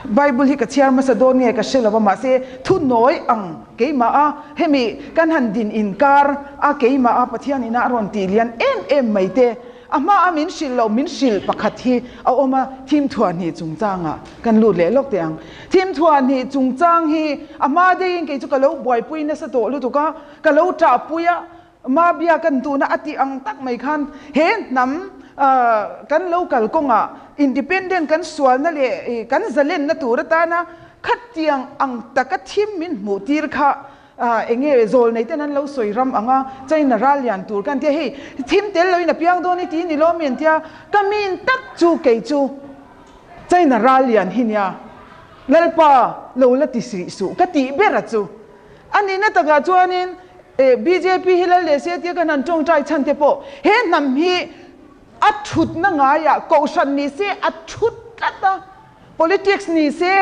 Bible hi ka chhiar hmasa dawn nge ka hre lo va, mahse thu nawi ang keimah a hemi kan han din inkar a keimah a Pathian ina a rawn tih lian em em mai te a hma a min hrilh loh min hrilh pakhat hi a awm a, thim thuah hnih chungchangah kan lut leh lawk teh ang. Thim thuah hnih chungchang hi a hma deihin kei chu ka lo buaipui nasa tawh lutuk a, ka lo ṭahpui a, Mabia kan tuna a tih ang tak mai khan he hnam kan lo kal kawngah independent kan sualna leh kan zalenna tur atana khatiang ang taka thim min hmuh tir kha enge zawl nei ten an lo sawi ram ang a, China ral lian tur kan tia hei thim tel loin a piang dawn i ti ni lawm mi an tia ka min tak chu kei chu China ral lian hi nia Lalpa lo la ti sih suh ka tih ber a chu. A nihna takah chuanin bjp hi lal leh se tia kan han tawngtai chhan te pawh he hnam hi a thutna ngaiah kohhran ni se a thut tlat a, politics ni se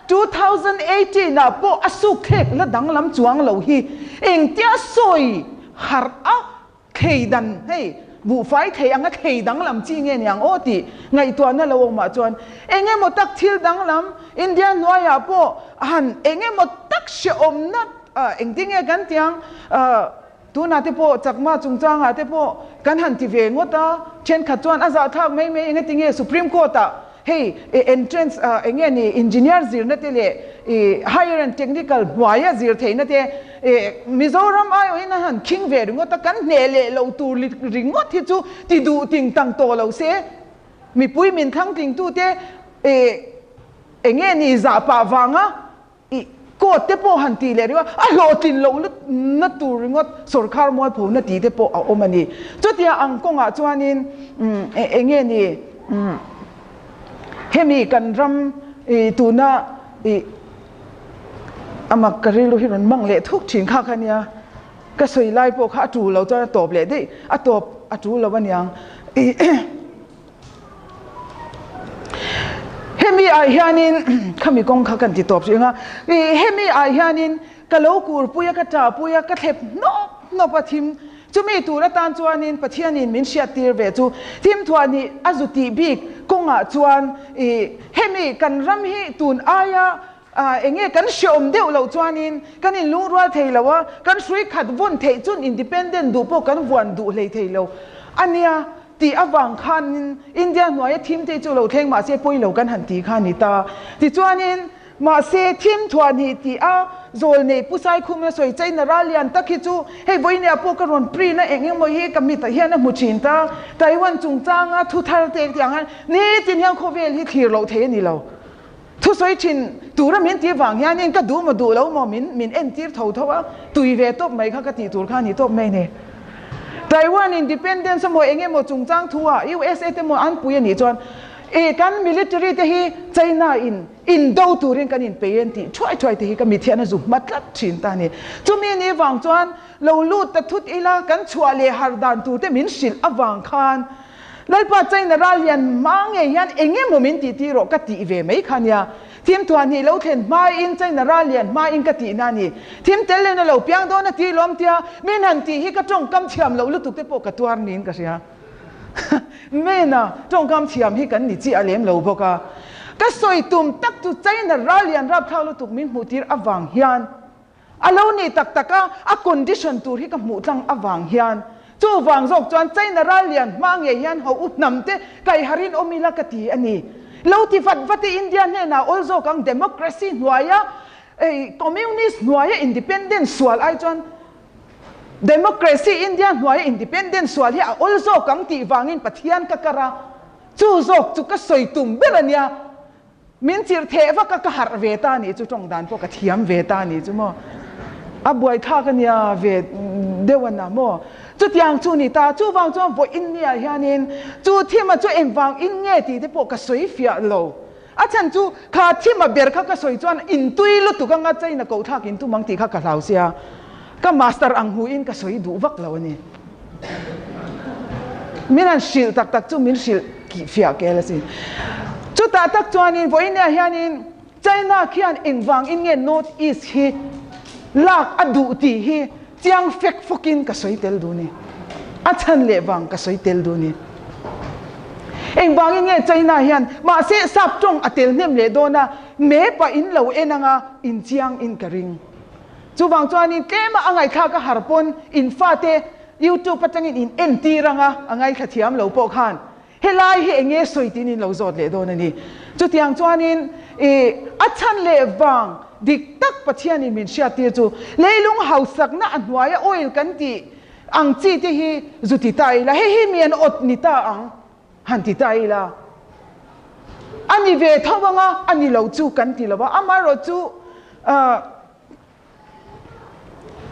2018 ah pawh a sukthlek la danglam chuang lo hi engtia sawi harh a Thei dan hei buhfai thei anga thei danglam chi nge niang aw tih ngaihtuahna lo awmah chuan eng emaw tak thil danglam India hnuaiah pawh han eng emaw tak hrehawmna engtin nge kan tiang tunah te pawh chakma chungchangah te pawh kan han ti ve ngawt a, thenkhat chuan a zahthlak mai mai engati nge Supreme Court ah Hei entrance eng nge ni engineer zirna te leh higher and technical hnuaia zir theihna te Mizoram aiawhin a han khing ve ringawt a, kan hneh leh lo tur ringawt hi chu ti duh ting tang tawh lo se mipui min thlang tlingtute eng nge ni zahpah vanga I court te pawh han tih leh ringawt, a hlawhtlin loh na tur ringawt sawrkar mualpho na tih te pawh a awm a ni. Chutia ang kawngah chuanin eng nge ni hemi kan ram tuna i amak ka rilru hi rawn mang leh thuk thin kha kha nia, ka sawi lai pawh kha a tul lo chuan a tawp leh daih, a tawp a tul lo aniang. Hemi ah hianin khami kawng kha kan ti tawp hrih ang a, hemi ah hianin ka lo kurpui a, ka ṭahpui a, ka thlep hnawp hnawp a thim. Chumi tur atan chuanin Pathianin min hriattir ve chu thim thuah nih a zu tih bik kawngah chuan hemi kan ram hi tun aia eng nge kan hreawm deuh loh chuanin kan inlungrual thei lo a, kan hrui khat vawn theih chun independent duh pawh kan vuan duh hlei thei lo a nia. Tih avang khanin India hnuaia thim te chu lo thleng mahse pawi lo kan han ti kha a ni ta. Tichuanin mahse thim thuah hnih tih a zawl nei Pu Saikhumna sawi China ral lian tak hi chu hei vawinia pawh ka rawn print a eng emaw hi ka mitah hian a hmu thin ta. Taiwan chungchanga thu thar te tih ang hian nitin hian khawvel hi thlir loh thei a ni lo. Thusawi thin tura min tih vang hianin ka duh maw duh lo maw min min entir tho tho a, tui ve tawp mai kha ka tih tur kha a ni tawp mai ni. Taiwan independence emaw eng emaw chungchang thu ah USA te maw an pui a nih chuan e kan military te hi China in indo turin kan inpei en tih thuai thuai te hi ka mithian a zu hma tlat thin ta a ni. Chumi ni vang chuan lo lut ta thut ila kan chhuah leh har dan tur te min hrilh avang khan Lalpa China ral hian hma ngei hian eng emaw min tih tir rawh ka tih ve mai kha nia. Thim thuah hnih lo thlen hmain China ral lian hmain ka tihna a ni. Thim tel len a lo piang dawn a tih lawm tia min han tih hi ka tawngkam thiam loh lutuk te pawh ka tuar niin ka hria. Mena tawngkam thiam hi kan ni chiah lem lo bawk a. Ka sawi tum tak chu China ral lian rapthlak lutuk min hmuh tir avang hian A lo ni tak tak a, a condition tur hi ka hmuh tlang avang hian chuvang zawk chuan China ral lian hma ngei hian ho u hnam te kaiharin awm ila ka ti a ni. Lo ti vat vat i India hnenah awl zawk ang democracy hnuaia communist hnuaia independent sual ai chuan democracy India hnuaia independent sual hi a awl zawk ang tih vangin Pathian ka kar a, chu zawk chu ka sawi tum ber a nia. Min chirh theh vak a, ka harh ve ta nih chu tawng dan pawh ka thiam ve ta nih chu maw. A buaithlak a nia ve deuh a na maw. Chutiang chu ni ta, chuvang chuan vawiin nia hianin chu thima chu engvang in nge tih te pawh ka sawi fiah lo. A chhan chu kha thima ber kha ka sawi chuan intui lutuk anga China kohthlak in tum ang tih kha ka hlau sia. Ka master ang hmuhin ka sawi duh vak lo a ni. Min han hrilh tak tak chu min hrilh fiah kel asin. Chutah tak chuanin vawiinah hianin China khian engvangin nge North East hi lak a duh tih hi chiang fek fawkin ka sawi tel duh ni. A chhan leh vang ka sawi tel duh ni. Engvangin nge China hian mahse sap tawng a tel hnem leh dawn a, map ah in lo en anga in chiang in ka ring. Chuvang chuanin tlema a ngaihthlak a har pawn in fate YouTube atangin in entir anga a ngaithla thiam lo pawh khan helai hi enge sawi tiin in lo zawt leh dawn a ni. Chutiang chuanin i a chhan leh vang dik tak Pathianin min hriattir chu leilung hausakna a hnuaia oil kan tih ang chi te hi zu ti ta ila, hei hi mi an awt ni ta ang han ti ta ila, a ni ve tho anga a ni lo chu kan ti lo a, amaherawh chu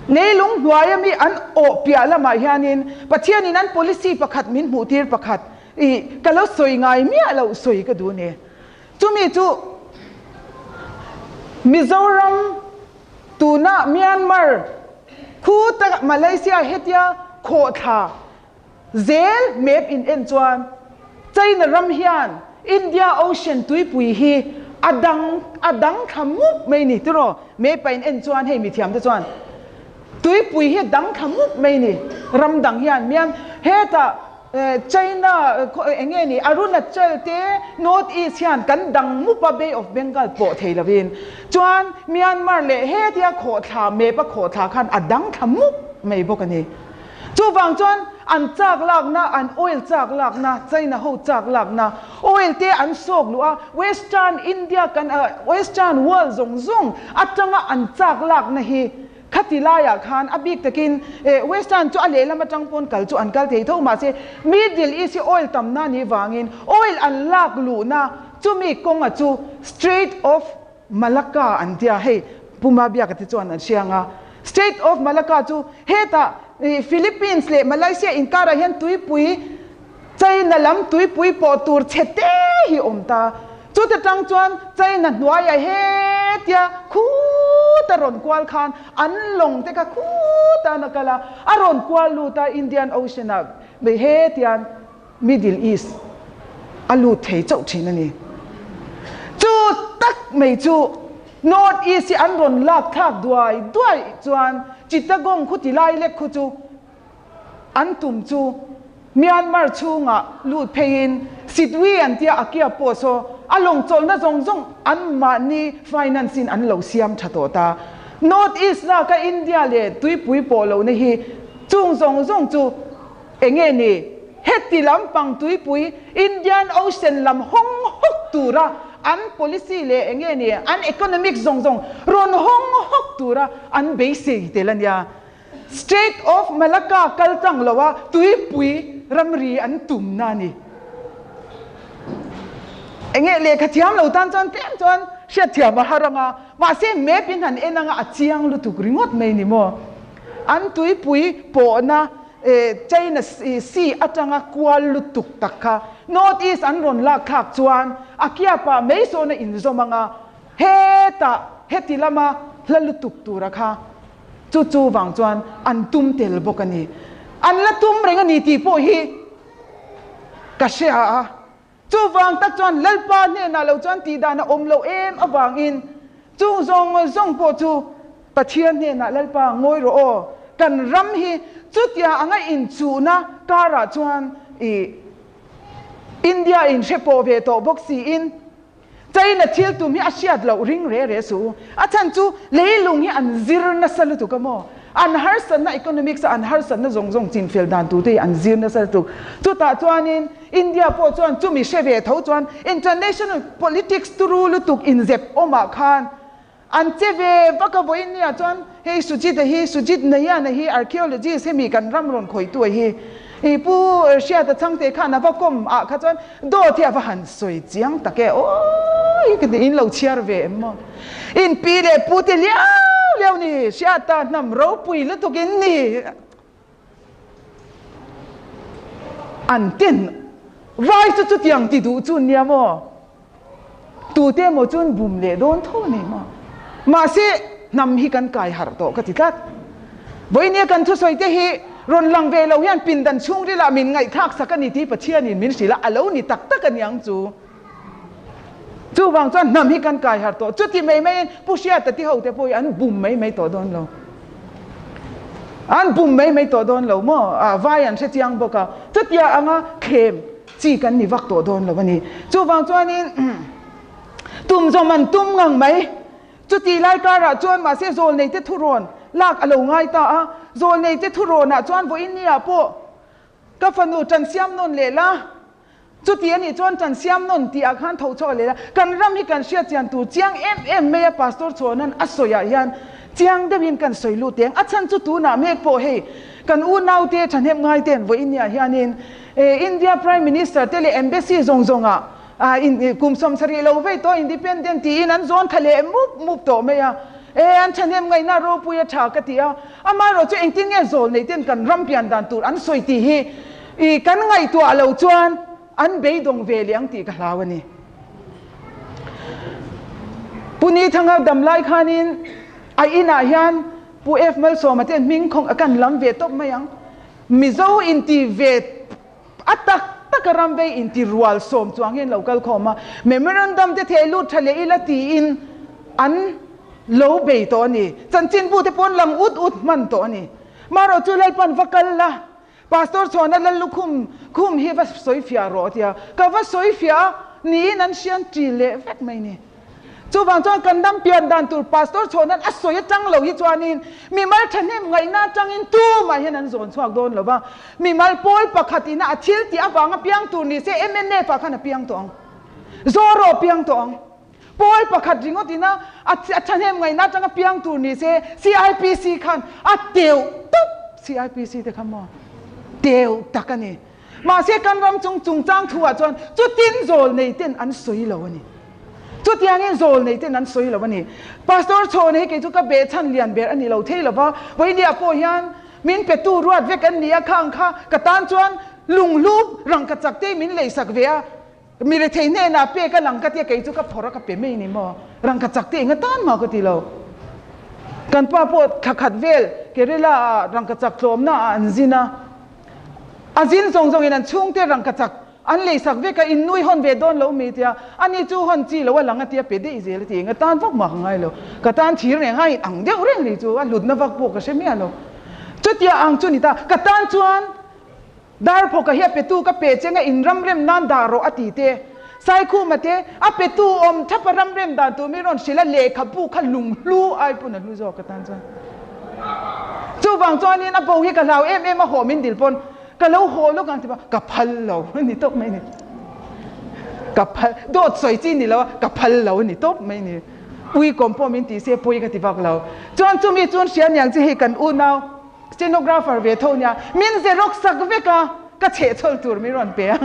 leilung hnuaia mi an awh piah lamah hianin Pathianin an policy pakhat min hmuh tir pakhat i ka lo sawi ngai miah loh sawi ka duh a ni. Chumi chu Mizoram Tuna Myanmar khu tak Malaysia hetia khawhthla zel map in en chuan China ram hian India Ocean tuipui hi a dang a dang thla mup mai ni tiraw map a in en chuan hei mithiam te chuan tuipui hi a dang thla mup mai ni ram dang hian Myan hetah China eng nge ni Arunachal te North East hian kan dang mup a Bay of Bengal pawh thei lovin chuan Myanmar leh hetia khawhthla map a khawhthla khan a dang thla mup mai bawk a ni. Chuvang chuan an chak lakna an oil chak lakna China ho chak lakna oil te an sawk luh a Western India kan Western world zawng zawng atanga an chak lakna hi Khati laiah khan a bik takin Western chu a lehlam atang pawn kal chu an kal thei tho mahse Middle East hi oil tamna anih vangin oil an lak luhna chumi kawnga chu Strait of Malacca an tia hei Puma biaka te chuan an hria anga Strait of Malacca chu hetah Philippines leh Malaysia inkarah hian tuipui China lam tuipui pawh tur chhe te hi awm ta. Chuta tang chuan China hnuaiah hetia khuta rawn kual khan an lawng te kha khuta an a kal a, a rawn kual lut a Indian Ocean ah hetian Middle East a lut thei chauh thin a ni. Chu tak mai chu North East hi an rawn lak thlak duai duai chuan Chittagong khu ti lai lek khu chu An tum chu Myanmar chhungah lut pheiin Sitwe an tia a kia pawh saw a lawng chawlhna zawng zawng an mahni finance in an lo siam tha tawh ta. North East laka India leh tuipui pawh lohna hi chung zawng zawng chu enge ni? Heti lampang tuipui Indian Ocean lam hawng hawk tura an policy leh enge ni an economics zawng zawng rawn hawng hawk tura an beisei tel a nia. Strait of Malacca kal tlang lo a tuipui ramri an tumna a ni. Enge lehkha thiam lo tan chuan tlem chuan hriatthiam a har anga, mahse map in han en anga a chiang lutuk ringawt mai ni maw. An tuipui pawhna China Sea atanga kual lutuk tak kha North East an rawn lak thlak chuan a kiapah mai sawn a inzawm anga hetah heti lama hla lutuk tura kha Chu chu vang chuan an tum tel bawk a ni. An la tum reng a ni tih pawh hi ka hria a. Chuvang tak chuan Lalpa hnenah lo chuan tih dan a awm loh em avangin chung zawng zawng pawh chu Pathian hnenah Lalpa ngawi rawh aw, kan ram hi chutia anga inchuhna karah chuan i India in hre pawh ve tawh bawk siin China thil tum hi a hriat loh ring re re suh u. A chhan chu leilung hi an zir nasa lutuk a maw? An harsatna economics a an harsatna zawng zawng chinfel dan tur te hi an zir nasa lutuk. Chutah chuanin India pawh chuan chumi hre ve tho chuan international politics turu lutuk inzep awmah khan An che ve vak a vawiin nia chuan hei Sujit a hi Sujit Nayan a hi archaeologist hemi kan ram rawn khawihtu a hi i pu Hriata Chhangte khan a va kawm ah kha chuan dawt hi a va han sawi chiang tak e awii ka ti in lo chhiar ve em maw in pi leh pu te liau liau ni Hriata hnam ropui lutuk in ni An ten vai chu chutiang ti duh chu nia maw? Tute emaw chuan bum leh dawn tho a ni maw? Mahse, hnam hi kan kai harh tawh ka ti tlat. Vawinia kan thusawi te hi rawn lang ve lo hian pindan chhungrilah min ngaihthlak sak a ni tih Pathianin min hrilh a, a lo ni tak tak a niang chu. Chuvang chuan hnam hi kan kai harh tawh. Chuti mai maiin Pu Hriata ti hote pawh hi an bum mai mai tawh dawn lo. An bum mai mai tawh dawn lo maw? A vai an hre chiang bawk a. Chutia anga thlem chi kan ni vak tawh dawn lo a ni. Chuvang chuanin tum zawm an tum ngang mai. Chutih lai karah chuan mahse zawlneite thurawn lak a lo ngai ta a, zawlneite thurawnah chuan vawiin niah pawh ka fanu tan siam nawn leh la, chuti a nih chuan tan siam nawn tih ah khan tho chhuak leh la, kan ram hi kan hriat chian tur chiang em em mai a Pastor Chhawna'n a sawiah hian chiang deuhin kan sawi lut teng. A chhan chu tunah mek pawh hei kan unaute thahnem ngaite'n vawiin niah hianin India Prime Minister te leh Embassy zawng zawngah A in kum 70 lo vei tawh independent tiin an zawn tha leh mup mup tawh mai a. E an thahnem ngaihna ropui a tha ka ti a. Amaherawh chu engtin nge zawl nei ten kan ram pian dan tur an sawi tih hi i kan ngaihtuah lo chuan an beidawng ve leh ang tih ka hlau a ni. Pu Nithanga dam lai khanin a inah hian Pu F Malsawma ten hming khawng a kan lam ve tawp mai ang. Mizo inti ve A tak taka ram vei inti rual sawm chuang hian lo kal khawm a, memorandum te theh lut tha leh ila tiin an lo bei tawh a ni. Chanchinbu te pawn lang ut ut hman tawh a ni. Marawh chu Lalpan va kal la, Pastor Chhuana Lallukhum khum hi va sawi fiah rawh a ti a, ka va sawi fiah a, niin an hrian ṭil leh vek mai ni. Chuvang chuan kan dam pian dan tur Pastor Chhawna'n a sawi atang lo hi chuanin mimal thahnem ngaihna atangin tumah hian an zawn chhuak dawn lo va. Mimal pawl pakhat ina a thil tih avanga piang tur ni se MNF ah khan a piang tawh ang. Zoro piang tawh ang. Pawl pakhat ringawt ina a thahnem ngaihna atanga piang tur ni se CIPC khan a teuh tawp. CIPC te kha maw teuh tak a ni. Mahse kan ram chung chungchang thu ah chuan chutin zawl nei ten an sawi lo a ni. Chutiangin zawl nei ten an sawi lo a ni. Pastor Chhawna hi kei chu ka behchhan lian ber a ni lo thei lo va, Vawinia pawh hian min petu ruat vek an ni a, khang kha ka tan chuan lunghlu rangka chak te min leisak ve a, mi rethei hnenah pek a lang ka tia kei chu ka phawrh a ka pe mai ni maw, rangka chak te enga tan mah ka ti lo. Kan pa pawh thla khat vel Kerala ah rangka chak tlawmna ah an zin a. A zin zawng zawngin an chhungte rangka chak an leisak vek a, in nui hawn ve dawn lo mi tia, ani chu hawn chi lo a lang a tia pe daih zel a ti, ka tan vak mah ka ngai lo, ka tan thir reng a in ang deuh reng ri chu a hlutna vak pawh ka hre miah lo. Chutia ang chu ni ta, ka tan chuan Darphawka hi a petu ka pe cheng a in ram rem nan dah rawh a ti te, Saikhuma te a petu awm thap a ram rem dan tur mi rawn hrilh a, lehkhabu kha lunghlu ai pawn a hlu zawk ka tan chuan. Chuvang chuanin a bo hi ka hlau em em a, haw min dil pawn ka lo haw lawk ang ti pawh ka phal lo a ni tawp mai ni. Ka phal, dawt sawi chi ni lo a, ka phal lo a ni tawp mai ni. Ui kawm pawh min tih se pawi ka ti vak lo. Chuan chumi chuan hria niang che hei kan unau stenographer ve tho nia, min xerox sak vek a, ka chhehchhawl tur min rawn pe a,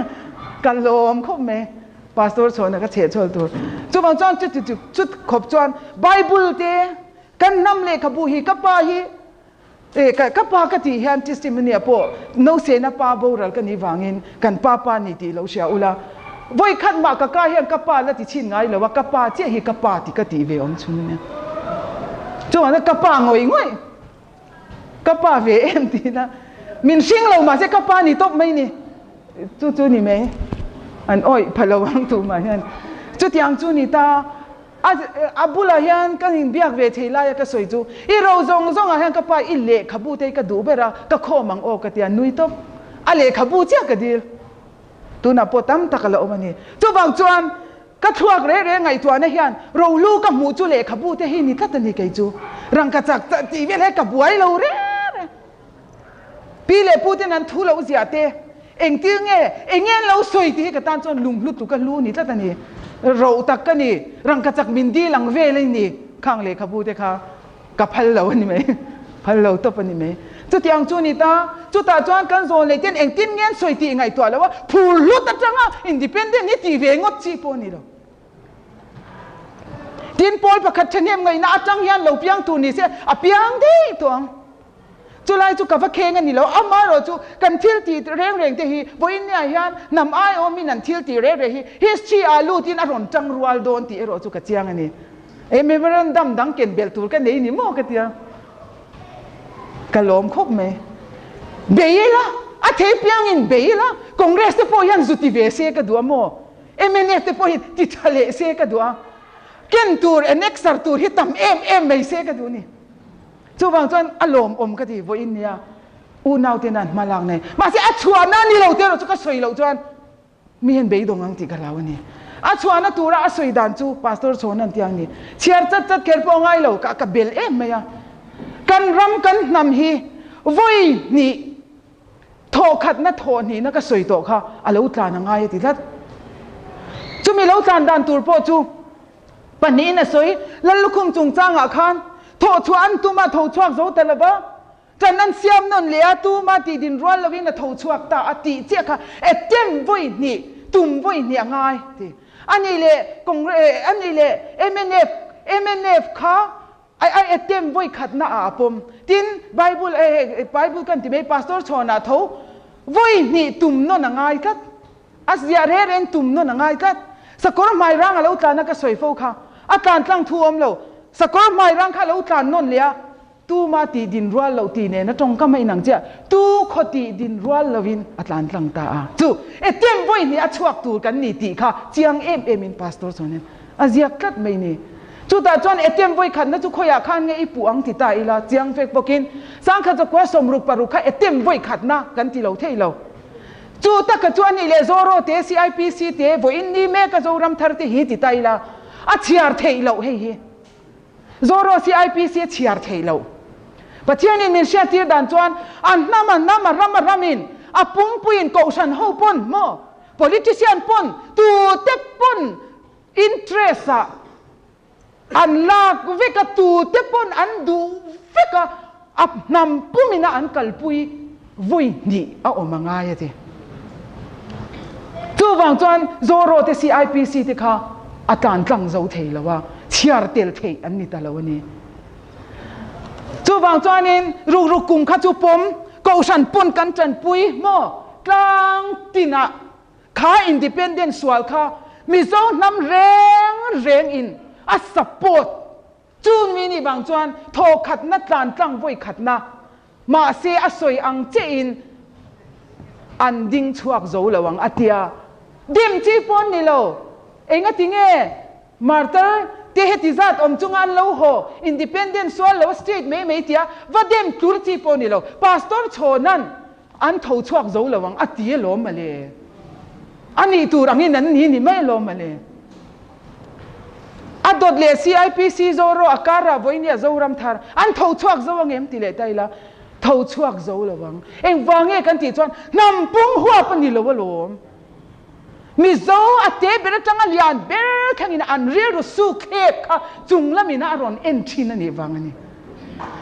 ka lawm khawp mai. Pastor chhuahna ka chhehchhawl tur. Chuvang chuan chuti chu chut khawp chuan Bible te Kan hnam lehkhabu hi ka pa hi eh ka ka pa ka tih hian testimony ah pawh Nosena pa boral ka nih vangin kan pa pa ni tih lo hria ula. Vawi khat mah ka ka hian ka pa la ti chhin ngai lo a, ka pa chiah hi ka pa ti ka tih ve awm chhung ania. Chuvangin ka pa ngawih ngawih ka pa ve em tihna min hring lo mahse ka pa ni tawp mai ni. Chu chu ni mai an awih pha lo ang tumah hian chutiang chu ni ta. A a bulah hian ka inbiak ve thei laia ka sawi chu, I ro zawng zawngah hian ka pa i lehkhabu te hi ka duh ber a, ka khawm ang aw ka ti a, nui tawp. A lehkhabu chiah ka dil. Tunah pawh tam tak a la awm a ni. Chuvang chuan ka thluak reh reh ngaihtuahna hian rohlu ka hmuh chu lehkhabu te hi ni tlat a ni kei chu. Rangkachak tih vel he ka buai lo reng reng. Pi leh pu ten an thu lo ziah te, engtil nge, eng nge an lo sawi tih hi ka tan chuan lunghlu tluk a hlu ni tlat a ni. Roh tak ka ni, rangkachak min dil ang vel a ni, khang lehkhabu te kha ka phal lo a ni mai, phal lo tawp a ni mai. Chutiang chu ni ta, chutah chuan kan zawn leh ten engtin nge an sawi tih ngaihtuah lo a, phur hlut atanga independent hi tih ve ngawt chi pawh a ni lo. Tin, pawl pakhat thahnem ngaihna atang hian lo piang tur ni se, a piang daih tawh ang. Chulai chu ka va kheng a ni lo, amaherawh chu kan thil tih reng reng te hi vawiin niah hian hnam aiawmin an thil tih reng reng hi history ah lutin a rawn tang rual dawn tih erawh chu ka chiang a ni. E memorandum dang ken belh tur ka nei ni maw ka tia. Ka lawm khawp mai. Bei ila, a thei piangin bei ila, Congress te pawh hian zu ti ve se ka duh a maw? Mnf te pawh hi ti tha leh se ka duh a, ken tur annexer tur hi tam em em mai se ka duh ni. Chuvang chuan a lawmawm ka ti vawiin nia unau te nan hma lak nei. Mahse a chhuahna ni lo te erawh chu ka sawi loh chuan Mi hian beidawng ang tih ka hlau a ni. A chhuahna tura a sawi dan chu Pastor Chhawn an ti ang ni. Chhiar chat chat kher pawh a ngai lo, ka ka bel em mai a. Kan ram kan hnam hi vawi hnih thawh khatna thawh hnihna ka sawi tawh kha a lo tlan a ngai a ti tlat. Chumi lo tlan dan tur pawh chu pahnihin a sawi, Lallukhum chungchangah khan thawh chhuah an tum a, tho chhuak zo ta lo va. Ṭan an siam nawn leh a, tuma tih din rual loin a tho chhuak ta a tih chiah kha attempt vawi hnih, tum vawi hnih a ngai ti. A nih leh Congress, a nih leh mnf, mnf kha a a attempt vawi khatna ah a pawm. Tin, Bible, Bible kan ti mai, Pastor chhawnah tho vawi hnih tum nawn a ngai tlat. A ziah reh reng tum nawn a ngai tlat. Sakawr hmai rang a lo tlan a ka sawi fo kha. A tlan tlang thu awm lo. Sakawr hmai rang kha a lo tlan nawn leh a. Tuma tih din rual loh tih nena tawngkam a inang chiah, tu khaw tih din rual loin a tlan tlang ta a. Chu attempt vawi hnih a chhuak tur kan ni tih kha chiang em em in Pastor chuan a ziak tlat mai ni. Chutah chuan attempt vawi khatna chu khawiah khan nge i puh ang ti ta ila chiang fek bawkin sangkhat zakua 66 kha attempt vawi khatna kan ti lo thei lo. Chu taka chu a nih leh Zoro te, CIPC te, vawiin ni mek a Zoram thar te hi ti ta ila a chhiar theih loh hei hi. Zoro CIPC a chhiar theih loh. Pathianin min hriattir dan chuan a hnam a hnam a ram a ramin a pumpuiin kohhran ho pawn maw politician pawn tute pawn interest ah an lak vek a tute pawn an duh vek a a hnam pumin a an kalpui vawi hnih a awm a ngai a ti. Chuvang chuan Zoro te CIPC te kha a tlan tlang zo thei lo a, chhiar tel theih an ni ta lo a ni. Chuvang chuanin rukruk kum kha chu pawm kohhran pawn kan tanpui maw tlang tinah kha independent sual kha Mizo hnam reng reng in a support Chun mi nih vang chuan thaw khatna tlan tlang vawi khatna, mahse a sawi ang chiahin an ding chhuak zo lo ang a tia. Dim chi pawn ni lo, engati nge Martyr te heti zat awm chunga an lo haw, independent sual lo state mai mai tia va dem tlur chi pawh ni lo, Pastor Chhawnan an tho chhuak zo lo ang a ti alawm mawle. A nih tur angin an ni ni mai alawm mawle. A dawt leh CIPC Zoro a kara vawinia Zoram thar an tho chhuak zo ang em ti leh ta ila tho chhuak zo lo ang. Engvang nge kan tih chuan hnam pum huap a ni lo alawm. Mizo a te ber atanga lian ber thlengin an rilru su khep kha chung lamin a rawn en thin a nih vang a ni.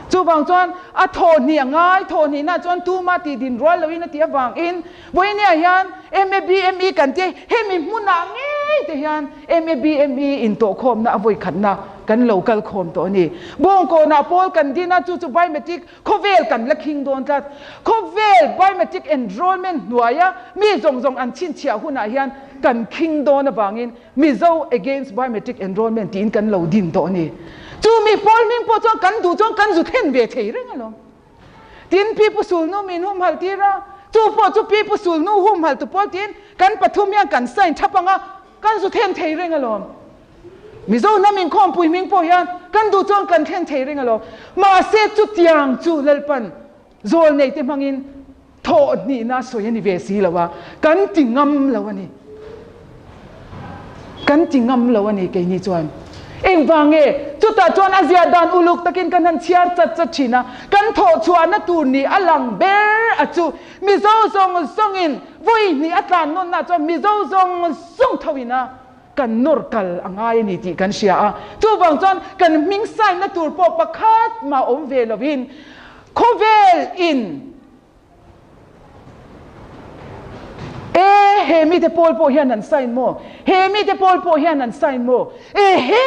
Chuvang chuan a thawhhnih a ngai, thawhhnihna chuan tuma tih din rual loin a tih avangin vawinia hian MABME kan tia hemi hmunah ngei te hian MABME intawhkhawmna a vawikhatna kan lo kal khawm tawh a ni. Bawngkawnah pawl kan din a, chu chu biometric Khawvel kan la khing dawn tlat. Khawvel biometric enrollment hnuaia mi zawng zawng an chhinchhiah hunah hian kan khing dawn avangin Mizo against biometric enrollment tiin kan lo din tawh a ni. Chu mi pawl hming pawh chuan kan duh chuan kan zu thlen ve thei reng alawm. Tin, Pi Pu Sulnu min humhalh tir a, chu pawh chu Pi Pu Sulnu humhalh tu pawl tiin kan pathum hian kan sign thap ang a, kan zu thlen thei reng alawm. Mizo hnam inkhawmpui hming pawh hian kan duh chuan kan thlen thei reng alawm. Mahse chutiang chu Lalpan zawl neite hmangin thawh hnihna a sawi a ni ve si lo a, kan ti ngam lo a ni. Kan ti ngam lo a ni keini chuan. Engvang nge? Chutah chuan a ziah dan uluk takin kan han chhiar chat chat thin a, kan thawh chhuahna tur ni a lang ber a chu Mizo zawng zawngin vawi hnih a tlan nawnna chuan Mizo zawng zawng tho ina kan nawr kal a ngai a ni tih kan hria a, chuvang chuan kan hming sign na tur pawh pakhat mah awm ve lovin khawvel in e he mite pawl pawh hian an sign maw, he mite pawl pawh hian an sign maw, e he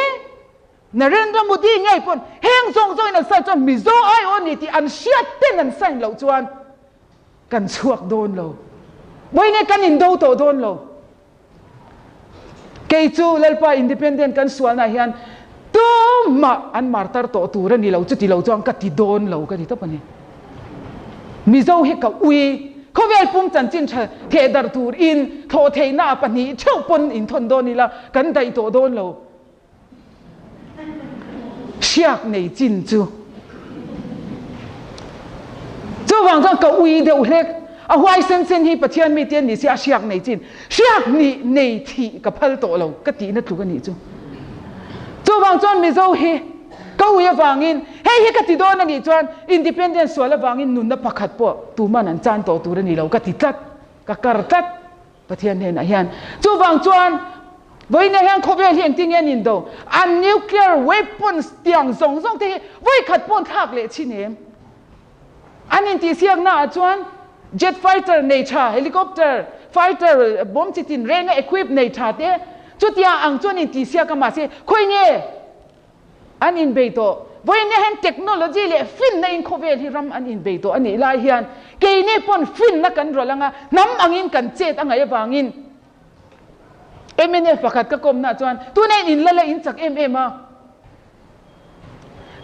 Narendra Modi ngei pawn heng zawng zawngin an sign chuan Mizo aiawh a ni tih an hriat ten an sign loh chuan kan chhuak dawn lo, vawiin kan indo tawh dawn lo. Kei chu Lalpa independent kan sualna hian tumah an martar tawh tur a ni lo, chuti lo chuan ka ti dawn lo ka ti tawp a ni. Mizo hi ka ui, khawvel pum chanchin tha theh darh tur in thlawh theihna a pahnih theuh pawn inthawn dawn ila kan daih tawh dawn lo. Hriak nei chin chu. Chuvang chuan ka ui deuh hlek. A huaisen sen hi Pathian mite an ni si a hriak nei chin hriak nih nei thih ka phal tawh lo ka tihna tluk a nih chu. Chuvang chuan Mizo hi ka ui avangin hei hi ka ti dawn a nih chuan independence sual avangin nunna pakhat pawh tuman an chan tawh tur a ni lo ka ti tlat, ka kar tlat Pathian hnenah hian. Chuvang chuan vawiinah hian khawvel hi engtin nge an indo? An nuclear weapons tiang zawng zawng te hi vawikhat pawh an thlak leh chin em? An intihsiakna ah chuan jet fighter nei tha, helicopter fighter bomb chi tin renga equip nei tha te chutia ang chuan intihsiak a mahse khawi nge an inbei tawh. Vawiin hian technology leh finna in khawvel hi ram an inbei tawh a nih lai hian keini pawn finna kan rawlh anga hnam angin kan chet a ngaih avangin mnf pakhat ka kawmna chuan tuna in inla la in chak em em a.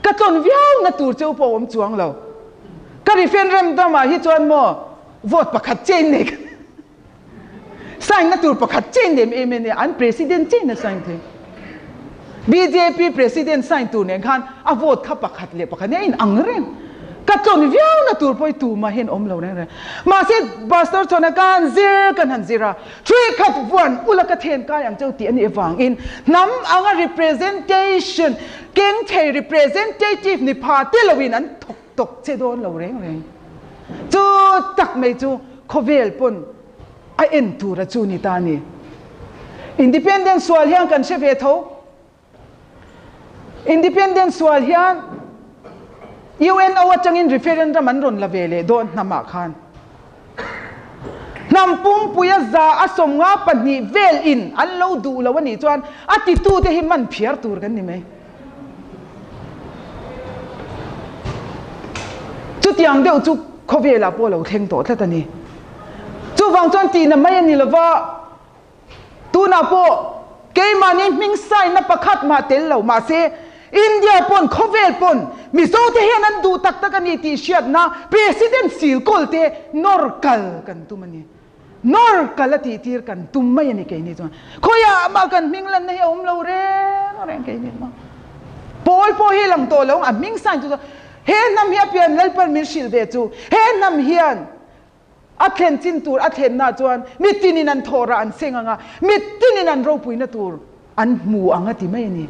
Ka tlawn viau na tur cheu pawh a awm chuang lo. Ka referendum ah hi chuan maw vote pakhat chain nei ka sign na tur pakhat chain nem em em an president chain a sign thei. Bjp president sign tur nen khan a vote kha pakhat leh pakhat nen a in ang reng. Ka tlawn viau na tur pawh hi tumah hian awm lo reng reng. Mahse Pastor Chhawna khan zir kan han zir a. Ṭhuikhat vuan ula ka then kai ang cheu tih a nih avangin hnam anga representation keng thei representative ni pha te loin an thawk tawk che dawn lo reng reng. Chu tak mai chu khawvel pawn a en tura chu ni ta a ni. Independence sual hian kan hre ve tho. Independence sual hian UNO atangin referendum an rawn la ve leh dawn hnamah khan hnam pumpuia 152 vel in an lo duh lo a nih chuan a titute hi man phiar tur kan ni mai. Chutiang deuh chu khawvelah pawh lo thleng tawh tlat a ni. Chuvang chuan tihna mai a ni lova. Tunah pawh keimahni hming sign-na pakhat mah tel lo mahse India pawn khawvel pawn Mizote hian an duh tak tak a ni tih hriatna President sil kawl te nawr kal kan tum a ni. Nawr kal a tih tir kan tum mai a ni keini chuan. Khawiah mah kan hming lanna hi a awm lo reng reng keini mah. Pawl pawh hi lang tawh lo ang a hming sign chu he hnam hi a pian Lalpan min hrilh ve chu he hnam hian A thlen chin tur a thlenna chuan mi tinin an thawhrah an seng ang a, mi tinin an ropuina tur an hmu ang a ti mai a ni.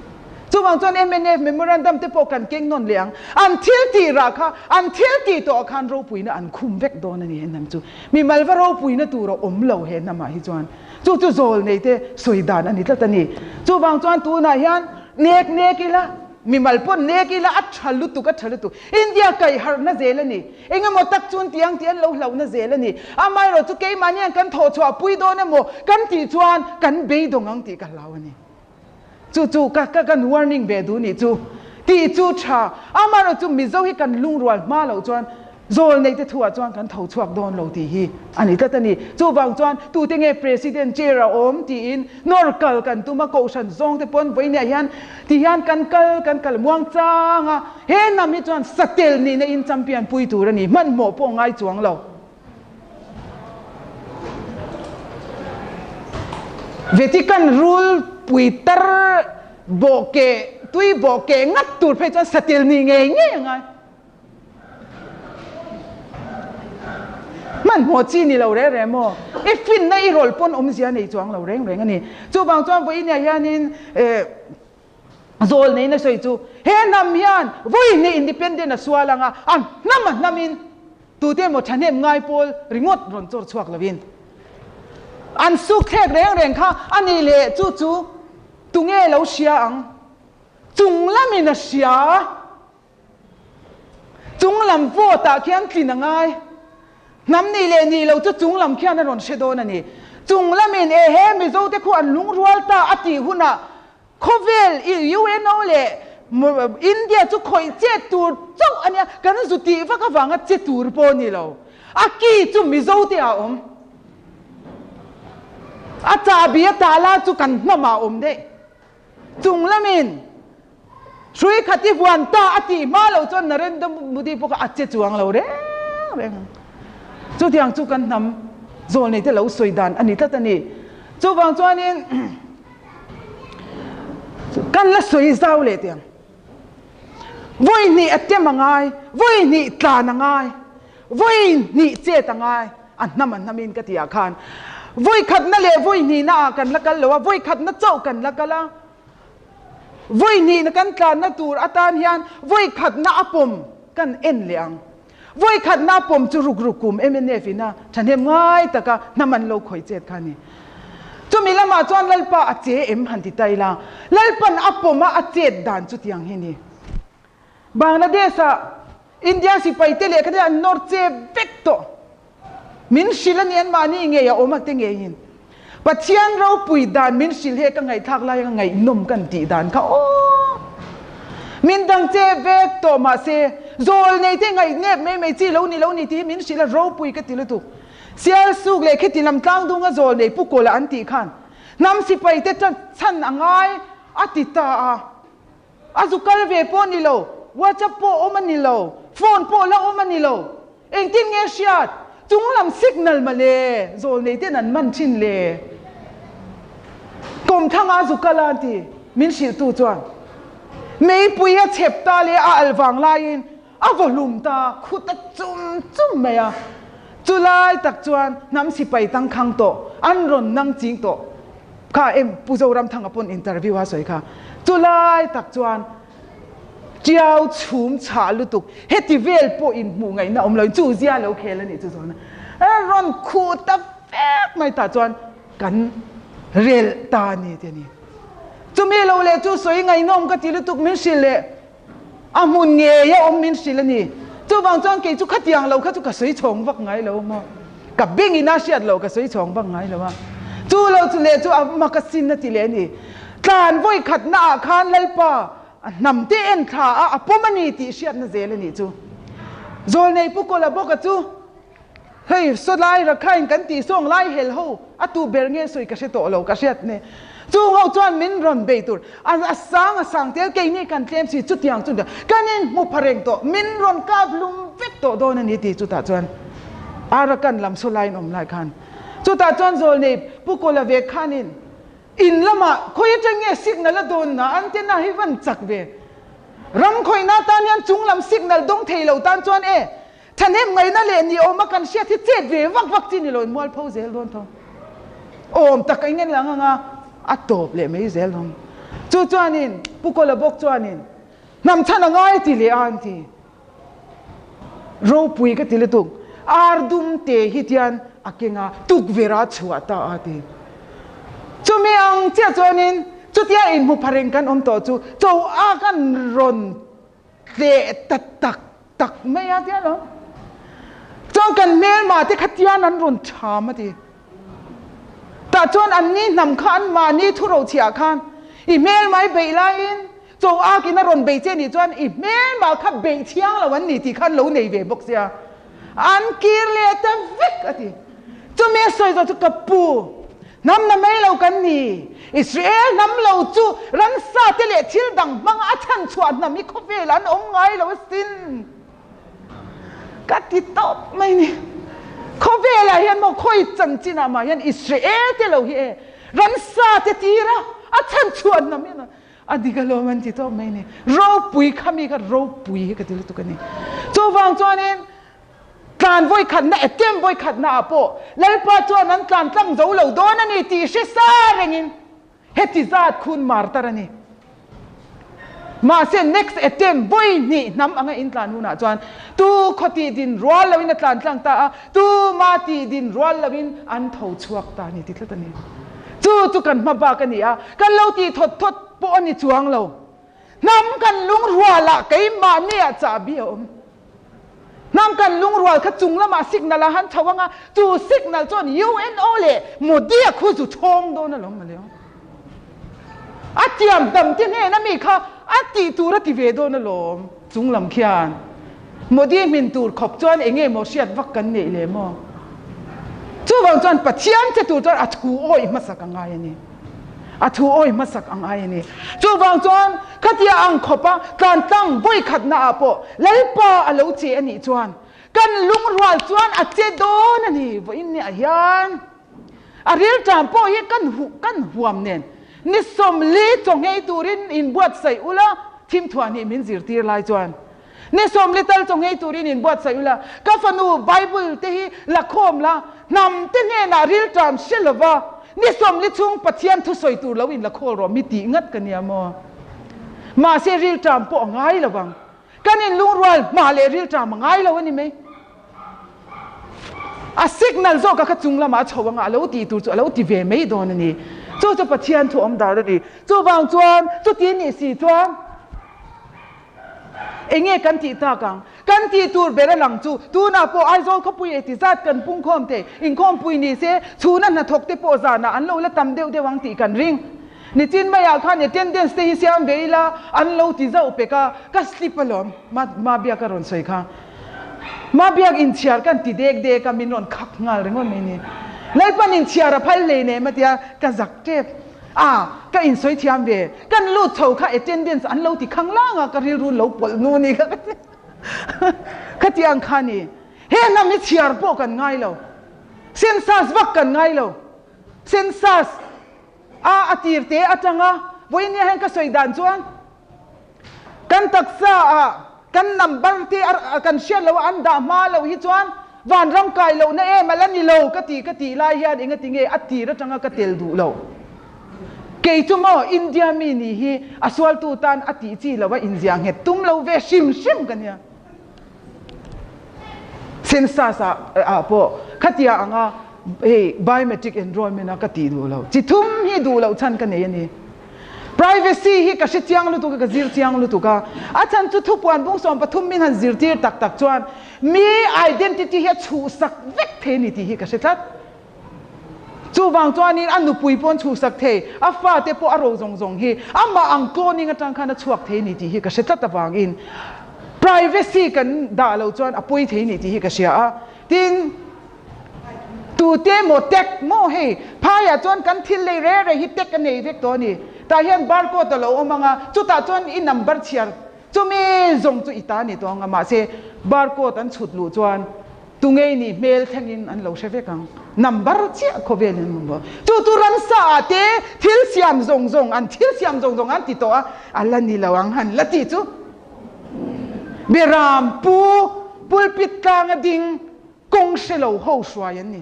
Chuvang chuan mnf memorandum te pawh kan keng nawn leh ang. An thil tih rah kha an thil tih tawh ah khan ropuina an khum vek dawn a ni he hnam chu. Mimal va ropuina tur a awm lo he hnamah hi chuan. Chu chu zawl nei te sawi dan a ni tlat a ni. Chuvang chuan tunah hian nek nek ila, mimal pawn nek ila a tha lutuk a tha lutuk. India kaihharhna zel a ni. Eng emaw tak chuan ti ang tih an lo hlauhna zel a ni. Amaherawh chu keimahni hian kan thawh chhuah pui dawn emaw kan tih chuan kan beidawng ang tih ka hlau a ni. Chu chu ka ka kan warning ve duh nih chu. Tih chu tha. Amaherawh chu Mizo hi kan lungrual hma loh chuan zawl neih te thuah chuan kan tho chhuak dawn lo tih hi a ni tlat a ni. Chuvang chuan tute nge President chair a awm tiin Nawr kal kan tum a, kohhran zawng te pawn vawinia hian ti hian kan kal kan kal muang chang a, he hnam hi chuan satel nihna in champion pui tur a ni, hmanhmawh pawh ngai chuang lo. Vatican rul pui tar bawh keh, tui bawh keh ngat tur phei chuan satel nih ngei ngei a ngai. Hmanhmawh chi ni lo reng reng maw? I finna i rawlh pawn awmzia nei chuang lo reng reng a ni. Chuvang chuan vawiin hianin eh zawl neiin a sawi chu he hnam hian vawiin independent a sual ang a, a hnam a hnamin tute emaw thahnem ngai pawl ringawt rawn chawr chhuak lovin an suk thlek reng reng kha a nih leh chu chu tunge lo hria ang? Chung lamin a hria. Chung lam vote ah khian tlin a ngai. Hnam nih leh nih lo chu chung lam khian a rawn hre dawn a ni. Chung lamin e he Mizo te khu an lungrual ta a tih hunah khawvel UNO leh India chu khawih chet tur chauh a nia, kan zu tih vak avanga che tur pawh a ni lo. A ki chu Mizo te ah a awm. A chahbi a tah la chu kan hnam ah a awm daih. Chung lamin hrui khat i vuan ta a tih hma loh chuan Narendra Modi pawh kha a che chuang lo reng reng ang. Chutiang chu kan hnam zawlnei te lo sawi dan a ni tlat a ni. Chuvang chuanin kan la sawi zau leh teh ang. Vawi hnih a tem a ngai, vawi hnih tlan a ngai, vawi hnih chet a ngai. A hnam a hnamin ka tih ah khan vawi khatna leh vawi hnihna ah kan la kal lo a, vawi khatna chauh kan la kal a. Vawi hnihna kan tlanna tur atan hian vawi khatna a pawm kan en leh ang. Vawi khatna a pawm chu ruk ruk kum mnf ina thahnem ngai taka hnam an lo khawih chet kha a ni. Chumi lamah chuan Lalpa a che em han ti ta ila, Lalpan a pawm a a chet dan chutiang hi ni. Bangladesh ah India sipai te lehkha te an nawr che vek tawh. Min hrilh a ni anmahni ngei a awm a te ngeiin. Pathian ropui dan min hrilh he ka ngaihthlak lai a ngaihnawm kan tih dan kha aw. Min dang che vek tawh mahse zawl nei te ngaih nep mai mai chi lo ni lo ni tih hi min hrilh a ropui ka ti lutuk. Sial suk leh khiti lam tlang dung a zawl nei pu kawla an tih khan hnam sipai te chan a ngai a ti ta a. A zu kal ve pawh ni lo, WhatsApp pawh awm a ni lo, phone pawh la awm a ni lo. Engtin nge hriat? Chunglam signal male zawlnei ten an man thin le. Kawmthanga a zu kal a an ti, min hrilhtu chuan. Meipui a chhep ta leh a alh vang laiin a vaw hlum ta khut a chum chum mai a. Chulai tak chuan hnam sipai tangkhang tawh an rawn nang ching tawh kha em Pu Zoramthanga pawn interview a sawi kha. Chulai tak chuan Tiau chhum chhah lutuk heti vel pawh in hmuh ngaihna awm loin chu zia lo khel a nih chu zawhna a rawn khuh ta vek mai tah chuan kan relh ta a ni ti a ni. Chumi lo leh chu sawi ngaihnawm ka ti lutuk min hrilh leh A hmun ngei a awm min hrilh a ni. Chuvang chuan kei chu khatiang lo kha chu ka sawi chhawng vak ngai lo maw. Ka bengin a hriat loh ka sawi chhawng vak ngai lo a. Chu lo chu leh chu a mak a sin a ti leh a ni. Tlan vawi khatna ah khan Lalpa a hnam te en thla a a pawm a ni tih hriatna zel a nih chu. Zawlnei Pu Kawla bawka chu Hei saw lai Rakhine kan tih sawng lai hel ho a tu ber nge sawi ka hre tawh lo ka hriat ne. Chung ho chuan min rawn bei tur a sang a sang tel keini kan tlem si chutiang chu kan in hmu pha reng tawh min rawn kap lum vek tawh dawn a ni ti chutah chuan Arakan lam saw laiin awm lai khan chutah chuan zawlnei Pu Kawla ve khanin in lamah khawi atang nge signal a dawn na antenna hi van chak ve ram khawihna tan hian chung lam signal dawng thei lo tan chuan e Thahnem ngaihna leh ni awma kan hriat hi chet ve vak vak chi ni lo in mualpho zel dawn tho. Awm tak a ingen lang anga a tawp leh mai zel dawn. Chu chuanin Pu Kawla bawk chuanin hnam chhan a ngai ti leh a an ti. Ropui ka ti lutuk. Ar dum te hi tian a keng a tukverh a chhuah ta a ti. Chumi ang chiah chuanin chutia inhmu pha reng kan awm tawh chu cho a kan rawn Tleh ta tak tak mai a tia lo. Chuan kan hmelma te kha tian an rawn tham a ti. Tah chuan an ni hnam kha an mahni thu rochhiah khan i hmelma i beih laiin cho akin a rawn bei che nih chuan i hmelma kha beih thiang lo an ni tih khan lo nei ve bawk sia. An kir leh ta vek a ti. Chumi a sawi zawh chu ka pu, hnam na mai lo kan ni. Israel hnam lo chu ramsa te leh thil dang hmanga a chhan chhuah hnam hi khawvel an awm ngai lo asin. Ka ti tawp mai ni. Khawvelah hian maw khawi chanchinah mah hian Israel te lo hi e ramsa te tira a chhan chhuah hnam hian A dik alawm an ti tawp mai ni. Ropui kha mi kha ropui hi ka ti lutuk a ni. Chuvang chuanin tlan vawi khatna attempt vawi khatna ah pawh Lalpa chuan an tlan tlang zo lo dawn a ni tih hre sa rengin heti zat khun mar tar a ni. Mahse next attempt vawi hnih hnam anga in tlan hunah chuan tu khaw tih din rual loin a tlan tlang ta a, tu ma tih din rual loin an tho chhuak ta a ni ti tlat a ni. Chu chu kan hma bak a ni a, kan lo tih thawt thawt pawh a ni chuang lo. Hnam kan lungrualah keimahniah chahbi a awm. Hnam kan lungrual kha chung lamah signal a han chho ang a, chu signal chuan UNO leh Modi-a khu zu chhawng dawn alawm mawle aw. A tiam dam te hnena mi kha a tih tur a ti ve dawn alawm chung lam khian. Modi hmin tur khawp chuan eng nge maw hriat vak kan neih le maw? Chuvang chuan Pathian che tur chuan a thu awih hmasak a ngai a ni. A thu awih hmasak a ngai a ni. Chuvang chuan khatia ang khawpa tlantlang vawikhatna ah pawh Lalpa a lo che a nih chuan kan lungrual chuan a che dawn a ni. Vawiin niah hian a rilṭam pawh hi kan huh kan huam nen ni 40 chaw nghei turin inbuatsaih ula thimthuah hnih min zirtir lai chuan. Ni 40 tal chaw nghei turin inbuatsaih ula, ka fanu Bible te hi la khawm la, hnam te hnenah rilṭam hre lova ni 40 chhung Pathian thusawi tur lo in la khawl rawh mi tih ngat ka nia maw? Mahse rilṭam pawh a ngai lo vang. Kan inlungrual hma leh rilṭam a ngai lo a ni mai. A signal zawk a kha chung lamah a chho anga a lo tih tur chu a lo ti ve mai dawn a ni. Chu chu Pathian thu awm dan a ni. Chuvang chuan chuti nih si chuan enge kan tih tak ang? Kan tih tur ber a lang chu tunah pawh Aizawl khawpui ei ti zat kan pungkhawm thei. Inkhawmpui ni se chhuna hnathawk te pawh zanah an lo la tam deuh deuh ang tih kan ring. Nichin maiah khan attendance te hi siam ve ila an lo ti zauh pek a, ka slip alawm ma biak a rawn sawi kha. Ma biak inchhiar kan ti dek dek a min rawn khak nghal ringawt mai ni. Lalpan inchhiar a phal hlei nem a tia ka zak tep a, ka insawi thiam ve. Kan lut chho kha attendance an lo ti khang lang a, ka rilru lo pawlh nu ni kha ka ti. Khatiang kha ni. He hnam hi chhiar pawh kan ngai lo. Census vak kan ngai lo. Census. A a tir te atanga vawiin hian ka sawi dan chuan kan taksa ah kan number te kan hriat loh a an dah hma loh hi chuan vanram kai lohna em a la ni lo ka ti ka tih lai hian engati nge a tir atanga ka tel duh lo. Kei chu maw India mi nih hi a sualtu tan a tih chi lo a inziah nghet tum lo ve hrim hrim ka nia. Census ah pawh khatia anga hei biometric enrollment a ka tih duh lo. Chi thum hi duh loh chhan ka nei a ni. Privacy hi ka hre chiang lutuk a, ka zir chiang lutuk a. A chhan chu thupuan bung 13 min han zirtir tak tak chuan mi identity hi a chhuhsak vek thei a ni tih hi ka hre tlat. Chuvang chuanin a nupui pawn chhuhsak thei, a fate pawh a ro zawng zawng hi amah ang cloning atang khan a chhuak thei ni tih hi ka hre tlat avangin privacy kan dah loh chuan a pawi thei ni tih hi ka hria a. Tin, tute maw tag maw hei phaiah chuan kan thil lei reh reh hi tag a nei vek tawh a ni. Tah hian barcode a lo awm ang a, chutah chuan i number chhiar chumi zawng chu i ta ni tawh ang a, mahse barcode an chhut luh chuan Tungei nih hmel thlengin an lo hre vek ang. Number chiah khawvel in an mamawh. Chu chu ramsa ah te thil siam zawng zawng an thil siam zawng zawng an ti tawh a, a la ni lo ang han la ti chu. Beram pu pulpit tlang a ding kawng hre lo ho hruai an ni.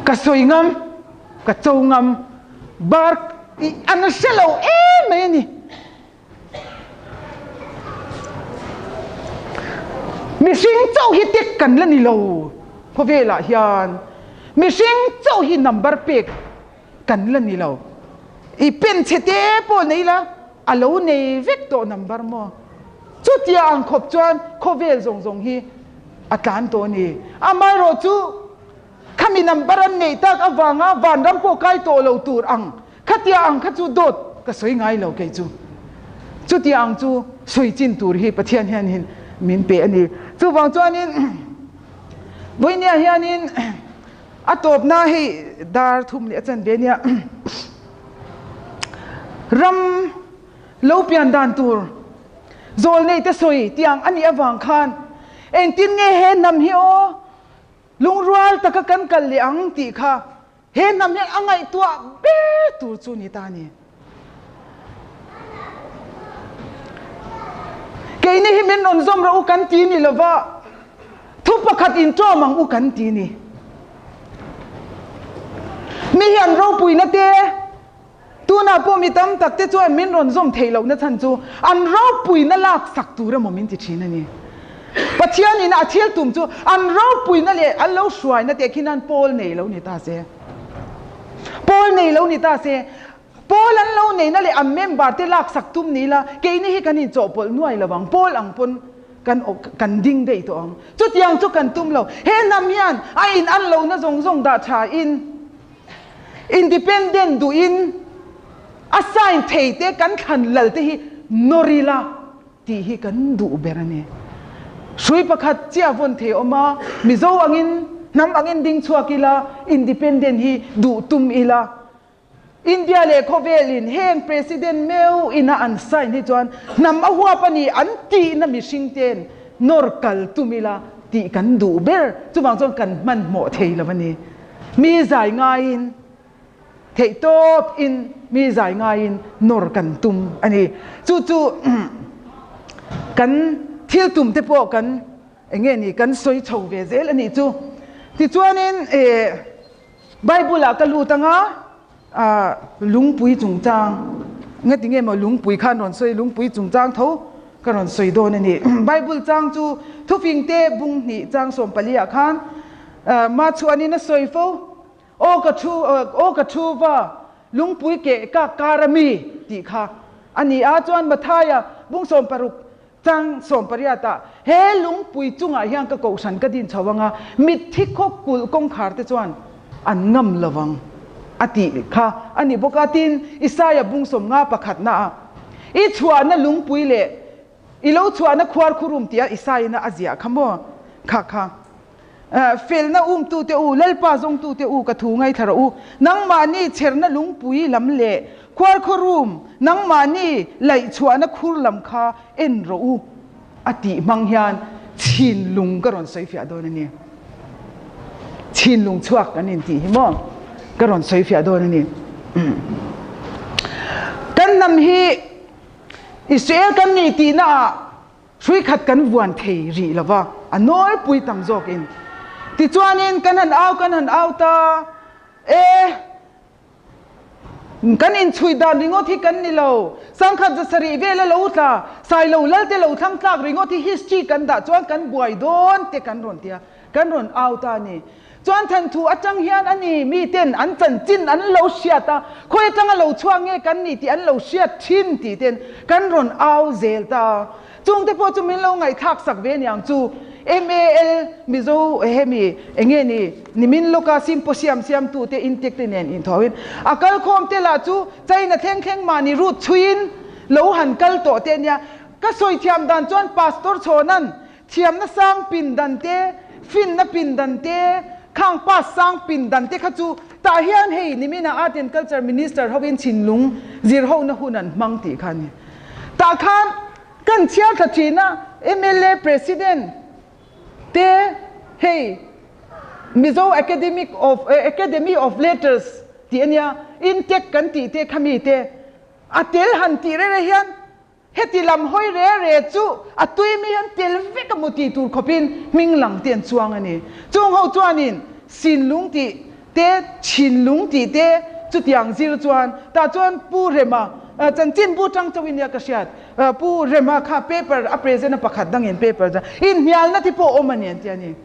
Ka sawi ngam, ka cho ngam, bar an hre lo em mai a ni. Mihring chauh hi tek kan la ni lo khawvelah hian mihring chauh hi number pek kan la ni lo. I pen chhe te pawh nei la a lo nei vek tawh number maw? Chutia ang khawp chuan khawvel zawng zawng hi a tlan tawh a ni. Amaherawhchu khami number an neih tak avanga vanram pawh kai tawh lo tur ang Khatia ang kha chu dawt ka sawi ngai lo kei chu. Chutia ang chu sawi chin tur hi Pathian hianin min pe a ni. Chuvang chuanin vawinia hianin a tawpna hei dar thum leh a chan ve nia ram lo pian dan tur zawlnei te sawi tiang a nih avang khan engtin nge he hnam hi aw lungrual taka kan kal leh ang tih kha He hnam hian a ngaihtuah ber tur chu ni ta a ni. Keini hi min rawn zawm rawh u kan ti ni lova, thu pakhat inṭawm ang u kan ti ni. Mi hian ropuina te, tunah pawh mi tam tak te chuan min rawn zawm theih lohna chhan chu an ropuina laksak tur emaw min ti thin a ni. Pathianin a thil tum chu an ropuina leh an lo hruaina teh khi nan Paul nei lo ni ta se. Paul nei lo ni ta se. Paul an lo neina leh an member te laksak tum ni ila keini hi kan inchawhpawlh nuai lo ang. Paul ang pawn kan kan ding daih tawh ang. Chutiang chu kan tum lo. He hnam hian a in an lohna zawng zawng dah tha in independent duhin a sign thei te kan thlan lal te hi nawr ila. Tih hi kan duh ber a ni. Hrui pakhat chiah vawn thei awm a, Mizo angin, hnam angin ding chhuak ila, independent hi duh tum ila. India leh khawvelin heng President meu ina an sign hi chuan hnam a huap a ni an tihna mihring ten nawr kal tum ila tih kan duh ber. Chuvang chuan kan hmanhmawh thei lo a ni. Mi zai ngaiin. Theihtawp in mi zai ngaiin nawr kan tum a ni. Chu chu kan thil tum te pawh kan eng nge ni kan sawi chho ve zel a nih chu. Tichuanin Bible ah ka lut anga lungpui chungchang ngati nge maw lungpui khan rawn sawi lungpui chungchang tho ka rawn sawi dawn a ni. Bible chang chu thufing te bung hnih chang 14 ah khan ma chhuanin a sawi fo. Aw ka thu, aw ka thu va, lungpui keh ka kar a mi tih kha a ni a. Chuan Mathaia bung 60 chang 18 ah he lungpui chungah hian ka kohhran ka din chho anga mitthi khaw kulh kawngkhar te chuan an ngam lo vang a tih kha a ni bawk a. Tin, Isaia bung 50 pakhatna ah i chhuahna lungpui leh i lo chhuahna khuar khurum tia Isaiana a ziah kha maw? Kha kha. Felna umtute u, Lalpa zawngtute u, ka thu ngaithla rawh u. Nangmahni chherna lungpui lam leh khuarkhaw rum, nangmahni laihchhuahna khur lam kha en rawh u, a tih hmang hian chhinlung ka rawn sawifiah dawn a ni. Chhinlung chhuak kan intih hi maw ka rawn sawifiah dawn a ni. Kan hnam hi Israel kan ni tihnaah Hrui khat kan vuan thei rih lo va, a nawlpui tam zawkin. Tichuanin kan han au kan han au ta e, kan inchhui dan ringawt hi kan ni lo. Sangkhat 700 vela lo tla, Sailo Lalte lo thlang tlak ringawt hi history kan dah chuan kan buai dawn te kan rawn ti a, kan rawn au ta a ni. Chuan thanthu atang hian a ni miten an chanchin an lo hriat a, khawi atanga lo chhuak nge kan ni tih an lo hriat thin tih ten kan rawn au zel ta. Chungte pawh chu min lo ngaihthlak sak ve aniang chu. MAL Mizo hemi enge ni nimin lawka symposium siamtu te intek te nen inthawhin a kalkhawm te lah chu China thleng thleng mahni route chhuiin lo han kal tawh te ania. Ka sawi thiam dan chuan Pastor Chhawnan Thiamna sang pindan te, finna pindan te, khang pass sang pindan te kha chu tah hian hei nimina Art and Culture Minister hovin chhinlung zir hona hun an hmang tih kha a ni. Tah khan kan chhiar thla thin a, mla President te hei Mizo Academic of Academy of Letters tih a nia, Intec kan tih te kha mi te a tel han tih rere hian Heti lam hawi re re chu a tui mi an tel vek a mu tih tur khawpin hming lang te an chuang a ni. Chung ho chuanin Sinlung tih te, Chinlung tih te chutiang zir chuan tah chuan Pu Rema chanchin bu tang chauhin nia ka hriat. Pu Rema kha paper a present a pakhat dangin paper chuan inhnialna te pawh awm a ni an ti a ni.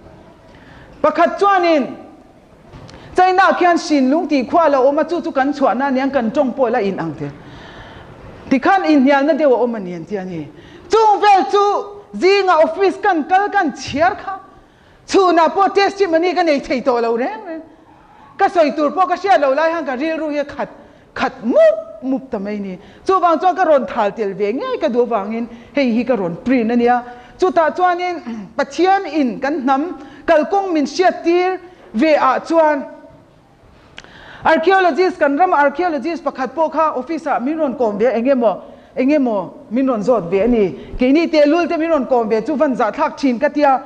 Pakhat chuanin China khian Xinlung tih khua a lo awm a, chu chu kan chhuahna a nia, kan tawng pawh la in ang te. Tikhan inhnialna deuh a awm a ni an ti a ni. Chung vel chu zinga office kan kal kan chhiar kha chhunah pawh testimony ka nei thei tawh lo reng reng. Ka sawi tur pawh ka hriat lo lai khan ka rilru hi a khat khat mup mup ta mai ni. Chuvang chuan ka rawn thal tel ve ngei ka duh avangin hei hi ka rawn print a nia. Chutah chuanin Pathian in kan hnam kalkawng min hriat tir ve ah chuan archaeologist kan rama archaeologist pakhat pawh kha office ah min rawn kawm ve a eng emaw eng emaw min rawn zawt ve a ni. Keini tehlul te min rawn kawm ve chu van zahthlak thin ka tia.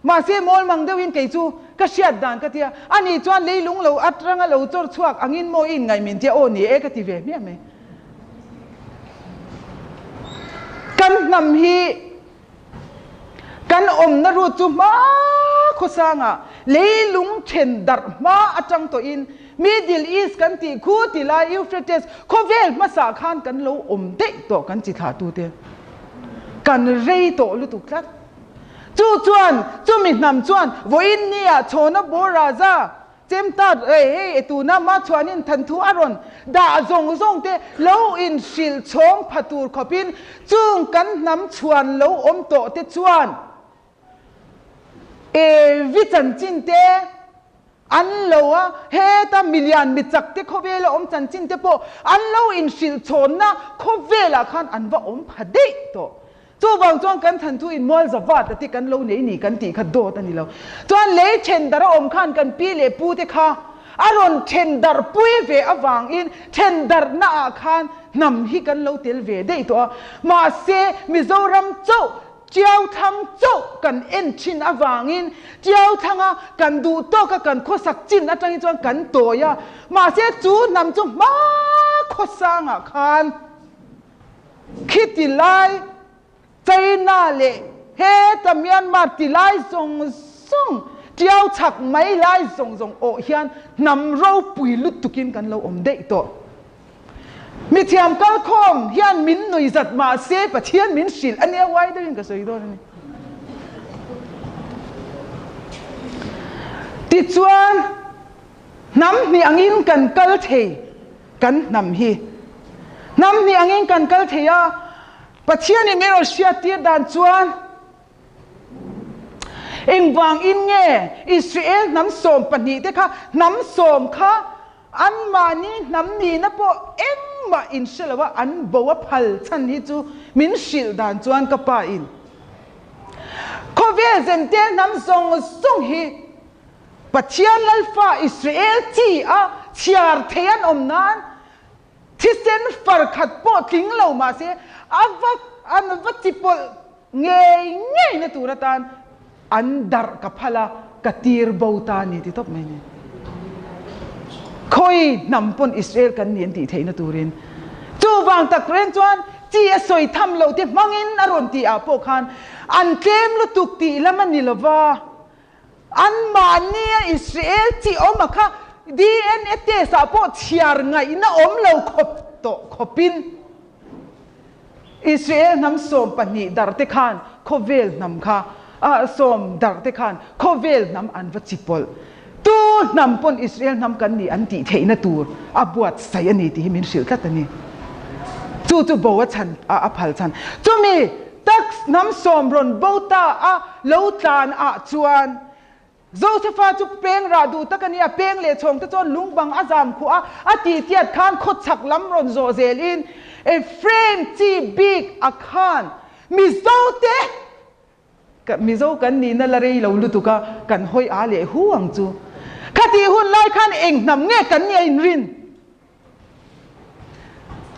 Mahse mawl mang deuhin kei chu ka hriat dan ka tia, ani chuan leilung lo atranga lo chawr chhuak angin maw i inngaih min tia aw ni e ka ti ve hmiah mai. Kan hnam hi kan awmna route chu hma khawsangah leilung then darh hma atang tawhin Middle East kan tih khu ti lai Euphrates khawvel hmasa khan kan lo awm daih tawh kan chi thlahtute kan rei tawh lutuk tlat. Chu chuan, chumi hnam chuan vawiin nia Chhawna Bor Raja Chemtat eh hei e tuna ma chhuanin thanthu a rawn dah zawng zawng te lo inhrilh chhawng pha tur khawpin chung kan hnam chhuan lo awm tawh te chuan Evi chanchin te An lo a, heta milian mi chak te khawvela awm chanchin te pawh an lo inhrilh chhawnna khawvelah khan an va awm pha daih tawh. Chuvang chuan kan thanthu in mual zavat a te kan lo nei ni kan tih kha dawt a ni lo. Chuan lei then darh a awm khan kan pi leh pu te kha a rawn then darh pui ve avangin then darhna ah khan hnam hi kan lo tel ve daih tawh a. Mahse Mizoram chauh. Tiau thlang chauh kan en thin avangin Tiau thlanga kan duh tawka kan khawsak chin atangin chuan kan tawi a, mahse chu hnam chu hma khawsangah khan khiti lai China leh heta Myanmar ti lai zawng zawng Tiau chhak mai lai zawng zawng awh hian hnam ropui lutukin kan lo awm daih tawh. Mithiam kalkhawm hian min nui zat mah se Pathian min hrilh a nia uai deuhin ka sawi dawn a ni. Tichuan hnam hnih angin kan kal thei kan hnam hi hnam hnih angin kan kal thei a Pathianin min rawn hriattir dan chuan Engvangin nge Israel hnam 12 te kha hnam sawm kha Anmahni hnam nihna pawh engmah in hre lo a, an bo a phal chhan hi chu min hrilh dan chuan ka pa in khawvel zentel hnam zawng zawng hi Pathian Lalfa Israel chi a chhiar thei an awm nan thisen far khat pawh tling lo mahse a va an va chi pawlh ngei ngei na tur atan an darh ka phal a, ka tir bo ta a ni ti tawp mai ni. Khawi hnam pawn Israel kan ni an tih theihna turin. Chuvang tak reng chuan chi a sawi tham loh te hmangin a rawn tih ah pawh khan an tlem lutuk tih lam a ni lova, anmahni a Israel chi awm a kha DNA test ah pawh chhiar ngaihna awm lo khawp tawh khawpin Israel hnam 12 dar te khan khawvel hnam kha sawm dar te khan khawvel hnam an va chi pawlh. Tu hnam pawn Israel hnam kan nih an tih theihna tur a buatsaih a ni tih hi min hrilh tlat a ni. Chu chu bo a chhan a phal chhan. Chumi tak hnam sawm rawn bo ta a lo tlan ah chuan Josefa chu peng rah duh tak a ni a, peng leh chhawng te chuan lung bang a zam khuh a, a tih tiat khan khawchhak lam rawn zawh zel in Ephraim chi bik a khan Mizo te Mizo kan nihna la rei lo lutuk a, kan hawi a leh hu ang chu. Khatih hun lai khan eng hnam nge kan nih a inrin?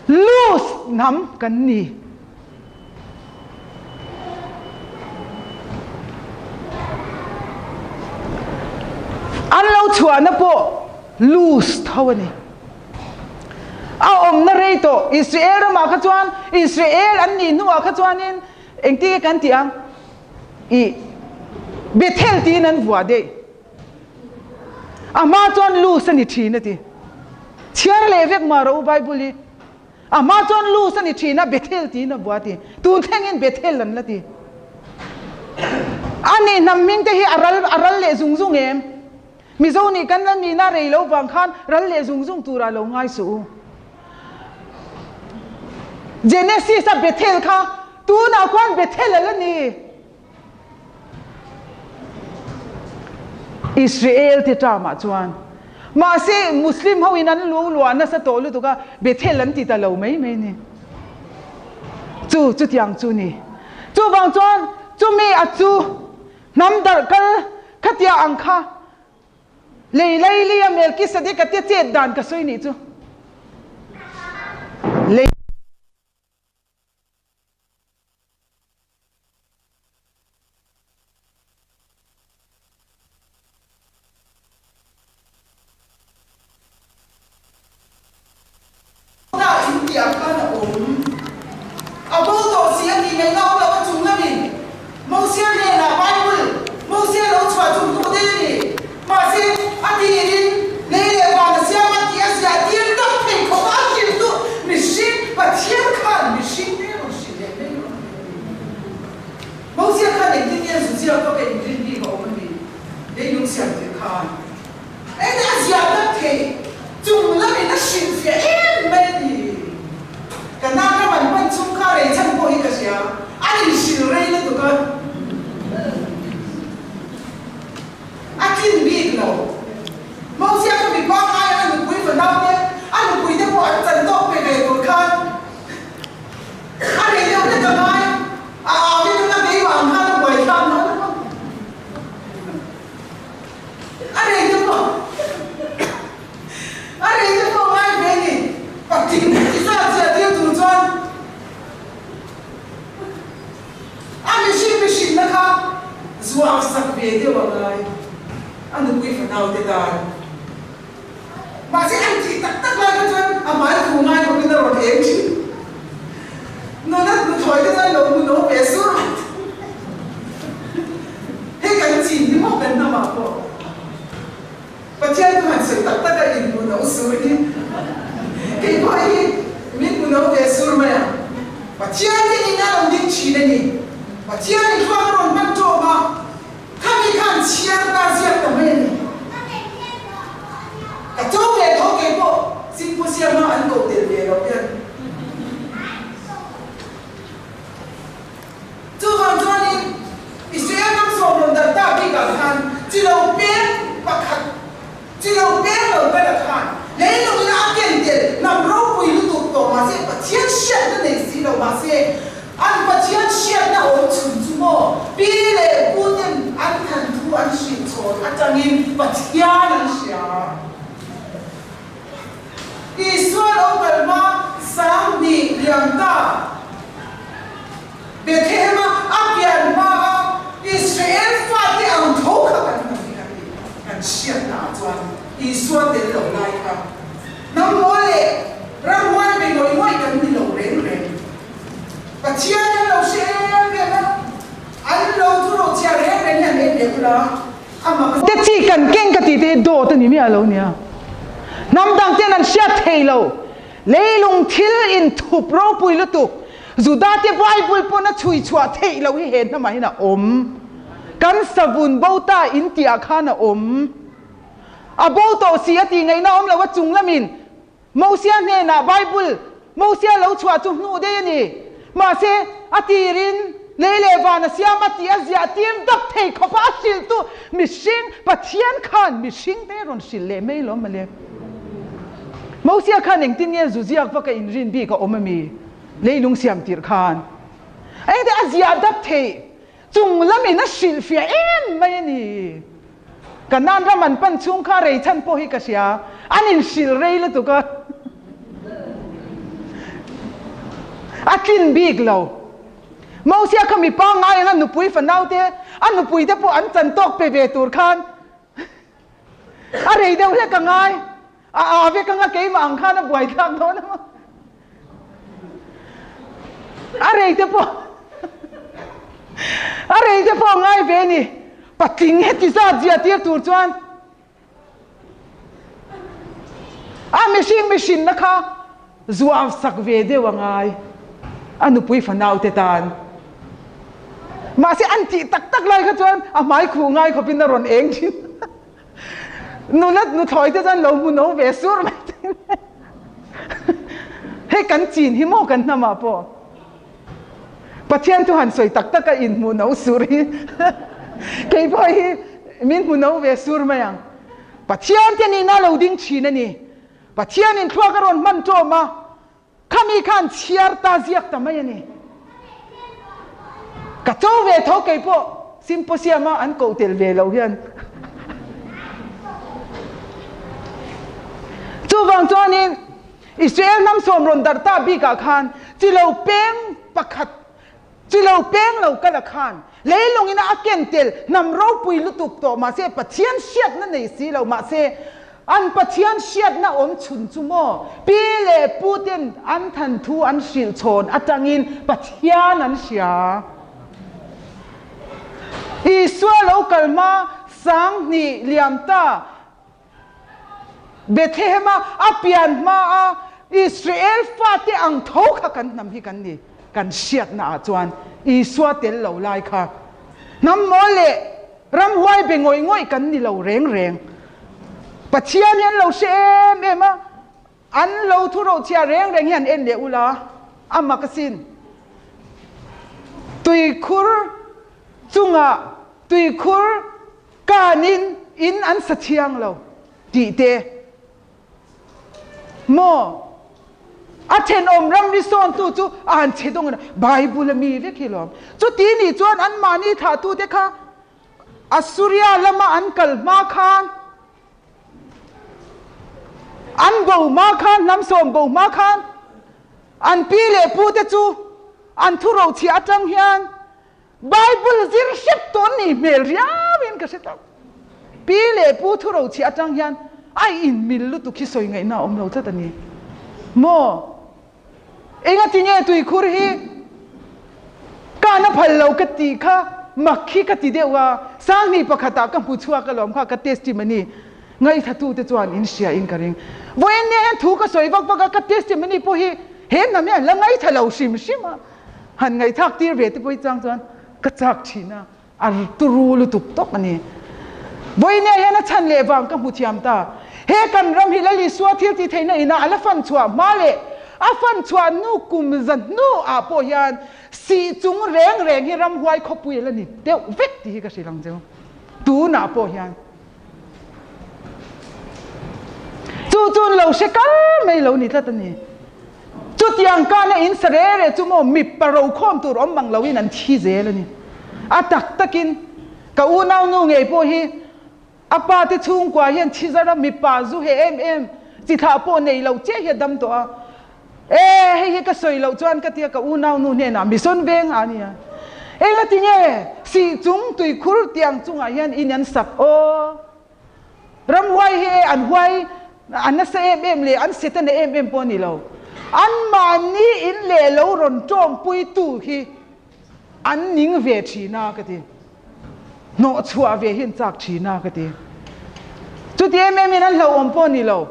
Loose hnam kan ni. An lo chhuahna pawh loose tho a ni. A awmna rei tawh Israel ramah kha chuan Israel an nih hnuah kha chuanin engtin nge kan tih ang? Ih Bethel tiin an vuah daih. A hma chuan loose a ni thin a ti. Chhiar leh vek mah rawh u Bible hi. A hma chuan loose a ni thin a, Bethel tiin a bua a ti. Tun thlengin Bethel an la ti. A nih hnam hming te hi a ral a ral leh zung zung em? Mizo nih kan la nihna rei lo vang khan ral leh zung zung turah lo ngai suh u. Genesis a Bethel kha tunah khuan Bethel a la ni. Israel te term-ah chuan. Mahse, Muslim ho in an lu luah nasa tawh lutuk a, Bethel an ti ta lo mai mai ni. Chu, chutiang chu ni. Chuvang chuan, chumi a chu hnam darh kal khatia ang kha lei laili a Melkisedek a te chet dan ka sawi nih chu. Lei. Tah in piah khan a awm. A bo tawh si a tih ngaihna awm lo a chung lamin Mosia hnenah Bible Mosia lo chhuah chung tu daih a ni. Mahse, a tirin lei leh van a siam a tih a ziah tir tak thei khawp a, a hrilh tu mihring Pathian khan mihring te rawn hrilh leh mai rawh a ti a ni. Mosia khan engtin nge zu ziak vak a inrin bik a awm a ni? Leilung siam tir khan eng a ziah tak thei chung lamin a hrilhfiah em mai a ni. Ka nana. rawn eng thin. Nuna nuthlawi te chuan lo hmu no ve sur mai thin. Hei kan chin hi maw kan hnamah pawh Pathian chu han sawi tak tak a inhmu no sur hi. Kei pawh hi min hmu no ve sur mai ang. Pathian hi ina lo ding thin a ni. Pathian in thluak a rawn hman tawm a, khami khan chhiar ta ziak ta mai a ni. Ka cho ve tho kei pawh symposium a an koh tel ve lo hian. Chuvang chuanin Israel ram sawm rawn darh ta bikah khan chi lo peng pakhat, chi lo peng lo bera khan leilung ina a ken tel hnam ropui lutuk tawh mahse Pathian hriatna nei si lo mahse an Pathian hriatna awm chhun chu maw pi leh pu ten an than thu an hrilh chhawn atangin Pathian an hria. Isua lo kal hma 2000 liam ta Bethlehem-a a pian hma a Israel fate ang tho kha kan hmu hi kan ti. Kan hriatna ah chuan Isua tel lo lai kha hnam mawl leh ramhuai be ngawih ngawih kan ni lo reng reng. Pathian an lo hre em em a, an lo thu ro chhia reng reng hi an en leh ula. Te chi kan keng ka tih te hi dawt a ni miah lo nia. Hnam dang ten an hriat thei lo. Leilung thil in thup ropui lutuk. Juda te Bible pawn a chhui chhuah theih loh hi he hnamah hian a awm. Kan savun bo ta in tih ah khan a awm. A bo tawh si a tih ngaihna awm lo a chung lamin Mosia hnenah Bible Mosia lo chhuah chu hnuh daih a ni. Mahse, a tirin lei leh van a siam a tih a ziah tir dap thei khawp a, a hrilhtu mihring Pathian khan mihring te rawn hrilh leh mai lawm mawle. Mosia khan engtin nge zu ziak vaka inrin bik a awm ami? Leilung siam tirh khan engte a ziah dap theih chung lamin a hrilhfiah em mai a ni. Kanan ram an pan chhung kha rei chhan pawh hi ka hria, an inhrilh rei lutuk a, a tlin bik lo. Mosia kha mipa ngai anga nupui fanau te, a nupui te pawh an chan tawk pe ve tur khan a rei deuh hlek a ngai, a aa vek anga keimah ang khan a buai thlak dawn a maw. A rei te pawh a rei te pawh ngai ve ni. Patling heti zat zia tir tur chuan a mihring mihrinna kha zuau sak ve deuh a ngai a nupui fanau te tan. Mahse an tih tak tak lai kha chuan a hmai khuh ngai khawpin a rawn eng thin. Nula nuthlawi te chuan lo hmu no ve sur mai thin. Hei kan chin hi maw kan hnamah pawh. Pathian chu han sawi tak tak a inhmuh no sur hi kei pawh hi min hmu no ve sur mai ang. Pathian te nihna lo ding thin a ni. Pathian in thluak a rawn hman tawm a, khami khan chhiar ta ziak ta mai a ni. Ka cho ve tho kei pawh symposium a an koh tel ve lo hian. Chuvang chuanin Israel hnam sawm rawn darh ta bikah khan chi lo peng pakhat, chi lo peng lo kal a khan leilungin a ken tel hnam ropui lutuk tawh mahse Pathian hriatna nei si lo mahse an Pathian hriatna awm chhun chu maw pi leh pu ten an than thu an hrilh chhawn atangin Pathian an hria. Isua lo kal hma 2000 liam ta Bethlehem-a a pian hmaa Israel fate ang tho kha kan hnam hi kan ni. Kan hriatnaah chuan Isua tel lo lai kha hnam mawl leh ramhuai be ngawih ngawih kan ni lo reng reng. Pathian hi an lo hre em em a, an lo thu rochhia reng reng hi an en leh ula, a mak asin. Tuikhur chungah tuikhur Kanin in an sa thiang lo tih te maw? A thenawm ramri sawntu chu a han che dawng a, Bible a mi vek hi lawm. Chuti nih chuan anmahni thlahtute kha Assuria lama an kal hma khan, an bo hma khan, hnamsawm bo hma khan an pi leh pute chu an thurochhiah atang hian Bible zir hrep tawn nih hmel riauin ka hre tlat. Pi leh Pu Thurochhiah atang hian a inmil lutuk hi sawi ngaihna a awm lo tlat a ni maw? Engati nge tuikhur hi ka na phal lo ka tih kha mak hi ka ti deuh a, Sanghnih pakhatah ka hmu chhuak alawm kha ka testimony ngaihthlatute chuan in hria in ka ring. Vawiin nia hian thu ka sawi vak vak a, ka testimony pawh hi he hnam hian la ngaihthla lo hrim hrim a, han ngaihthlak tir ve te pawh hi chang chuan ka chak thin a. A turu lutuk tawk a ni. Vawinia hian a chhan leh vang ka hmu thiam ta. He kan ram hi Lal Isua thil tih theihna inah a la fan chhuah hma leh a fan chhuah hnu kum za hnuah pawh hian sih chung reng reng hi ramhuai khawpui a la ni deuh vek tih hi ka hrilh ang cheu. Tunah pawh hian chu chu an lo hre kal mai lo ni tlat a ni. Chutiang kana in sa re re chu maw mipa rokhawm tur awm mang loin an thi zel a ni. A tak takin ka unaunu ngei pawh hi a pa te chhungkua hian thi zar a mipa zu he em em chi thlah pawh nei lo chiah hi a dam tawh a. E hei hi ka sawi loh chuan ka tia ka unaunu hnenah mission veng a nia. Engati nge sih chung tuikhur tiang chungah hian in an sak aw. Ramhuai hi e an huai an nasa em em leh an setana em em pawh a ni lo. Anmahni in leh lo rawn tawngpuitu hi an ning ve thin a ka ti. Hnawh chhuah ve hi an chak thin a ka ti. Chuti em em in an hlauhawm pawh a ni lo.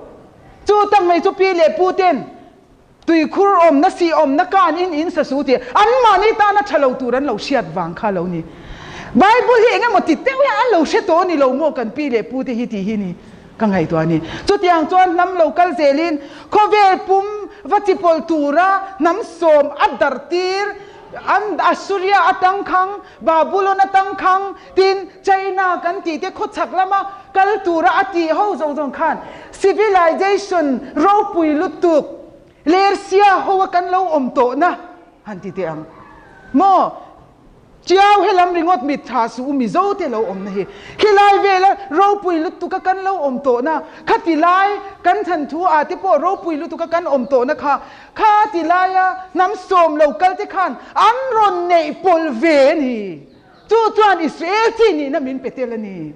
Chu tak mai chu pi leh pu ten tuikhur awmna si awmna kan in in sa su tih anmahni tana tha lo tur an lo hriat vang kha lo ni. Bible hi eng emaw ti deuh hian an lo hre tawh a ni lo maw kan pi leh pu te hi tih hi ni ka ngaihtuah a ni. Chutiang chuan hnam lo kal zelin khawvel pum va chi pawlh tura hnam sawm a darh tir an Assuria atang khang Babulon atang khang tin China kan tih te khawchhak lama kal tura a tih ho zawng zawng khan civilization ropui lutuk Lersia ho a kan lo awm tawhna han ti teh ang maw? Chiau helam ringawt mit tha suh u Mizo te lo awmna hi khilai vela ropui lutuk a kan lo awm tawhna khati lai kan than thu ah te pawh ropui lutuk a kan awm tawhna kha kha ti laia hnam sawm lo kal te khan an rawn neih pawlh ve a ni. Chu chuan Israel chi nihna min pe tel a ni.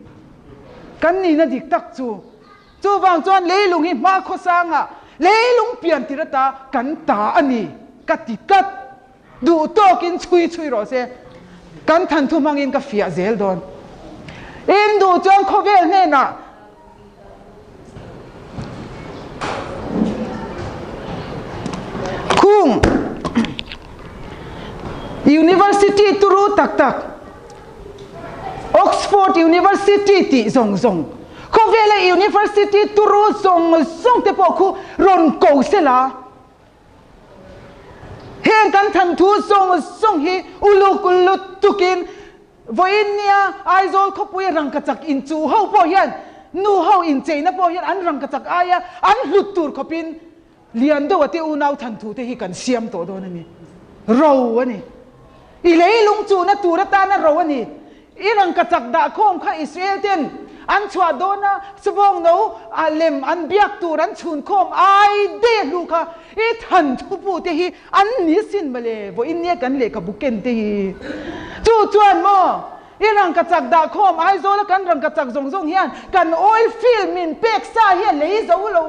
Kan nihna dik tak chu. Chuvang chuan leilung hi hma khawsangah leilung pian tir ata kan ta a ni ka ti tlat. Duh tawkin chhui chhui rawh se. Kan than thu hmangin ka fiah zel dawn. In duh chuan khawvel hnenah Khung University turu tak tak Oxford University tih zawng zawng khawvela University turu zawng zawng te pawh khu rawn ko sela heng kan than thu zawng zawng hi uluk lutukin Vawiin nia Aizawl khawpui rangkachak inchuh ho pawh hian nu ho incheina pawh hian an rangkachak aia an hlut tur khawpin lian deuha te unau than thu te hi kan siam tawh dawn a ni. Ro a ni. I leilung chuhna tur atana ro a ni. I rangkachak dah khawm kha Israel ten an chhuah dawn a, sawbawng no a lem an biak tur an chhun khawm ai daih a hlu kha i than thu pu te hi An ni sin mawle, vawiin nia kan lehkhabu ken te hi. Chu chuan maw, i rangkachak dah khawm Aizawla kan rangkachak zawng zawng hian kan oil field min pek sa hi a lei zo lo.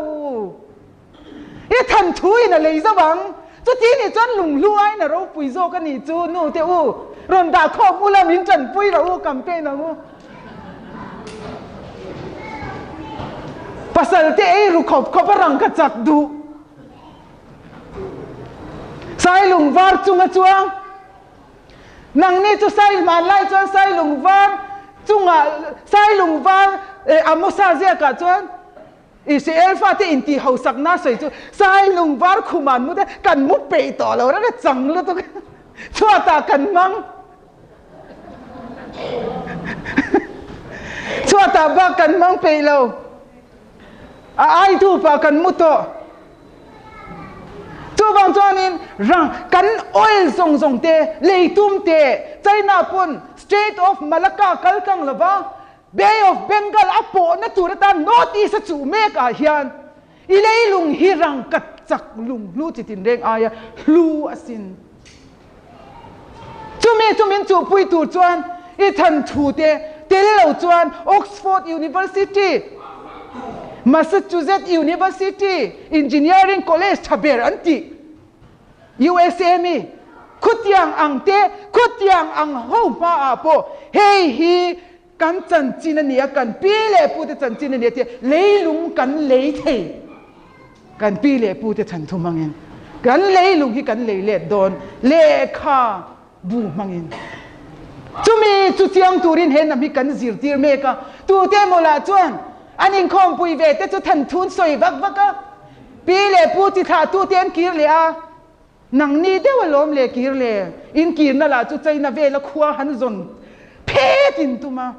I than thu in a lei zo ang. Chuti nih chuan lunghlu aiin a ropui zawk a nih chu nu te u, rawn dah khawm ula min tanpui rawh u campaign ang u. Pasal te ei ru khawp khawp a rangkachak duh. Sailung var chunga chuang Nangni chu sai hmanlai chuan sailung var chungah sailung var Amosa ziakah chuan Israel fate intih hausakna sawi chu sailung var khum an mu te kan mu peih tawh lo reng a chang lutuk chhuatah kan hmang chhuatah bak kan hmang peih lo. A aitu pah kan mu tawh. Chuvang chuanin rang kan oil zawng zawng te, leitum te, China pawn Strait of Malacca kal tlang lova Bay of Bengal a pawhna tur atan North East a chuh mek ah hian i leilung hi rang ka chak lung hlu chi tinreng aia hlu asin. Chumi chu min chuhpui tur chuan i than thu te tel lo chuan Oxford University, Massachusetts University, Engineering College tha ber an tih. USA mi khutiang ang te, khutiang ang ho hmaah pawh hei hi kan chanchin a ni a, kan pi leh pu te chanchin a ni a tia leilung kan lei thei. Kan pi leh pu te chhan thu hmangin kan leilung hi kan lei let dawn lehkha bu hmangin. Chumi chu chiang turin he hnam hi kan zirtir mek a, tute emaw lah chuan an inkhawmpui ve te chu thanthun sawi vak vak a, pi leh pu chi thlahtute an kir leh a, nangni deuh alawm leh kir leh, inkirna lah chu China vela khua han zawn phet in tum a.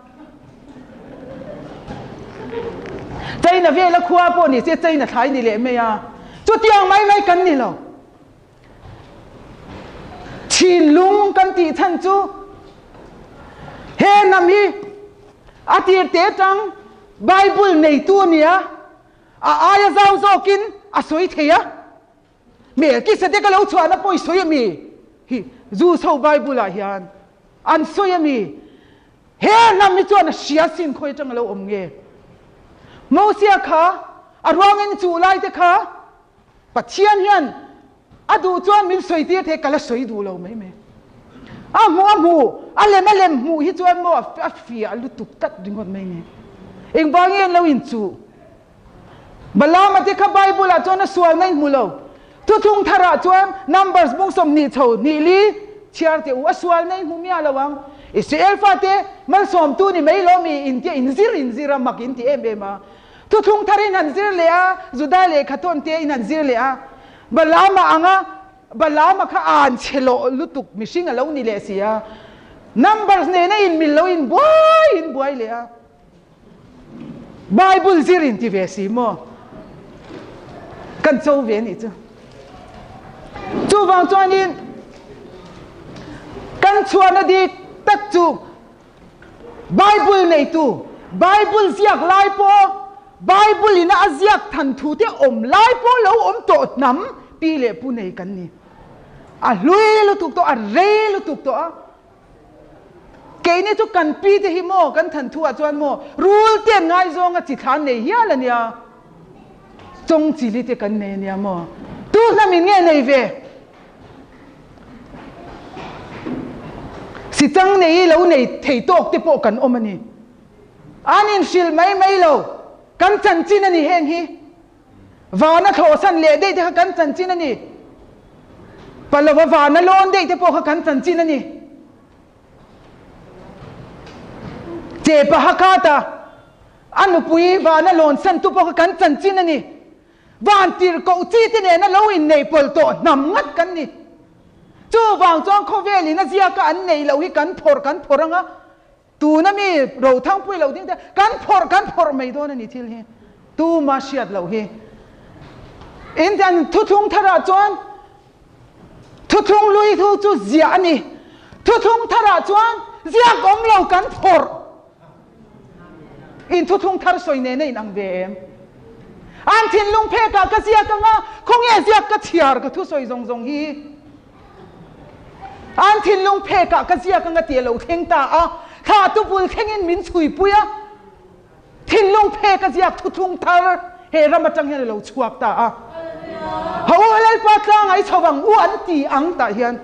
China vela khua pawh ni se China thlai ni leh mai a, chutiang mai mai kan ni lo. Thinlung kan tih chhan chu he hnam hi a tir te tang Bible neitu a nia, a aia zau zawkin a sawi thei a. Melkisedek a lo chhuahna pawh i sawi a mi? Hi Jews ho Bible ah hian an sawi a mi? He hnam hi chuan a hria sin khawi atang a lo awm nge? Mosia kha a ruangin chuh lai te kha Pathian hian a duh chuan min sawi tir thei, ka la sawi duh lo mai mai. A hmuh a hmu, a lem a lem hmuh hi chuan maw a fiah lutuk tlat ringawt mai ni. Engvangin an lo inchuh? Balaama te kha Bible ah chuan a sualna in hmu lo. Thuthlung tharah chuan Numbers bung 20 chho hnih li chhiar teh u, a sualna in hmu miah lo ang. Israel fate malsawmtu ni mai lo mi intia inzir inzir a, mak inti em em a. Thuthlung thar in han zir leh a, Juda lehkha tawn te in han zir leh a, Balaama anga Balaama kha an chhe loh lutuk mihring a lo ni leh si a, Numbers nena in mil lo in buai in buai leh a, Bible zir in ti ve si maw? Kan cho ve nih chu. Chuvang chuanin kan chhuahna dik tak chu Bible neitu, Bible ziak lai pawh, Bible ina a ziak than thu te awm lai pawh lo awm tawh hnam pi leh pu nei kan ni. A hlui lutuk tawh, a rei lutuk tawh a. Keini chu kan pi te hi maw, kan than thu ah chuan maw, rul te an ngaizawng a chi thlan nei hial a nia. Chawng chili te kan nei a nia maw. Tu hnam in nge nei ve? Sichang nei lo nei thei tawk te pawh kan awm a ni. An inhrilh mai mai lo, kan chanchin a ni heng hi. Vana thlawhsan leh daih te kha kan chanchin a ni. Palova vana lawn daih te pawh kha kan chanchin a ni. Chepa Hakata a nupui vana lawnsan tu pawh kha kan chanchin a ni. Van tirhkoh chi te nena lo inneih pawlh tawh hnam ngat kan ni. Chuvang chuan khawvelin a ziaka an neih loh hi kan phawrh kan phawrh ang a, tuna mi Rothangpui lo ding te kan phawrh kan phawrh mai dawn a ni thil hi. Tuma hriat loh hi. In thuthlung tharah chuan thuthlung lui thu chu ziah a ni. Thuthlung tharah chuan ziak awm lo kan phawrh. In thuthlung thar sawi nena in ang ve em? An thinlung phekah ka ziak anga, khawnge ziak ka chhiar ka thusawi zawng zawng hi? An thinlung phekah ka ziak anga tih a lo thleng ta a, thla tu bul thlengin min chhuipui a, thinlung pheka ziak thuthlung thar he ram atang hian a lo chhuak ta a. Ha u Lalpa tlangah i chho ang u an ti ang tah hian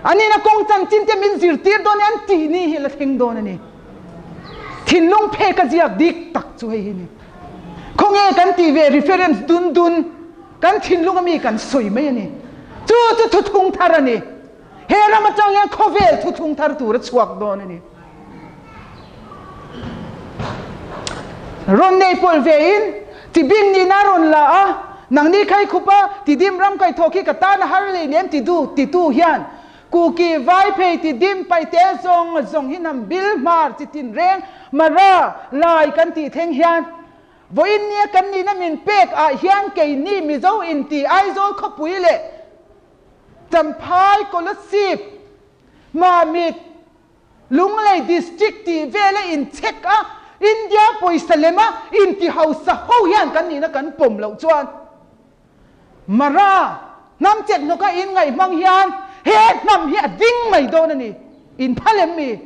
an ina kawng chanchin te min zirtir dawn e an tih ni hi a la thleng dawn a ni. Thinlung phek a ziak dik tak chu hei hi ni. Khawnge kan tih ve reference dun dun kan thinlung ami kan sawi mai a ni. Chu chu thuthlung thar a ni. He ram atang hian khawvel thuthlung thar tur a chhuak dawn a ni. Rawn nei pawlh ve in tibing nihna a rawn la a, nangni khai khup a, tidim ram kaihthawh khi ka tan a har lei lem ti du titu hian Kuki vai phei tidim pai te zawng zawng hi hnam bil hmar chi tin reng Mara lai kan tih thleng hian vawiin nia kan nihna min pek ah hian keini Mizo inti Aizawl khawpui leh Champhai Kolasib Mamit Lunglei District tih vela incheck a, India pawisa lema inti hausa ho hian kan nihna kan pawm loh chuan Mara hnam chet hnawka in ngaih hmang hian he hnam hi a ding mai dawn a ni. In phal em mi?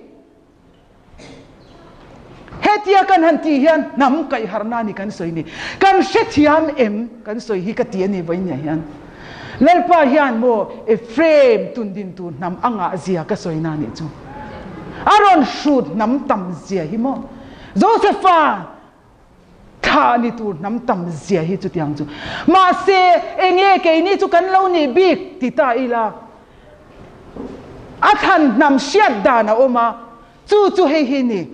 Hetia kan han tih hian hnam kaihharna a ni kan sawi ni. Kan hrethiam em kan sawi hi ka ti a ni vawiin ah hian. Lalpa hian maw Ephraim tundin tur hnam a ngah zia ka sawi na nih chu. A rawn hrut hnam tam zia hi maw. Josepha thlah ni tur hnam tam zia hi chutiang chu. Mahse enge keini chu kan lo nih bik ti ta ila a thlan hnam hriat dan a awm a, Chu chu hei hi ni.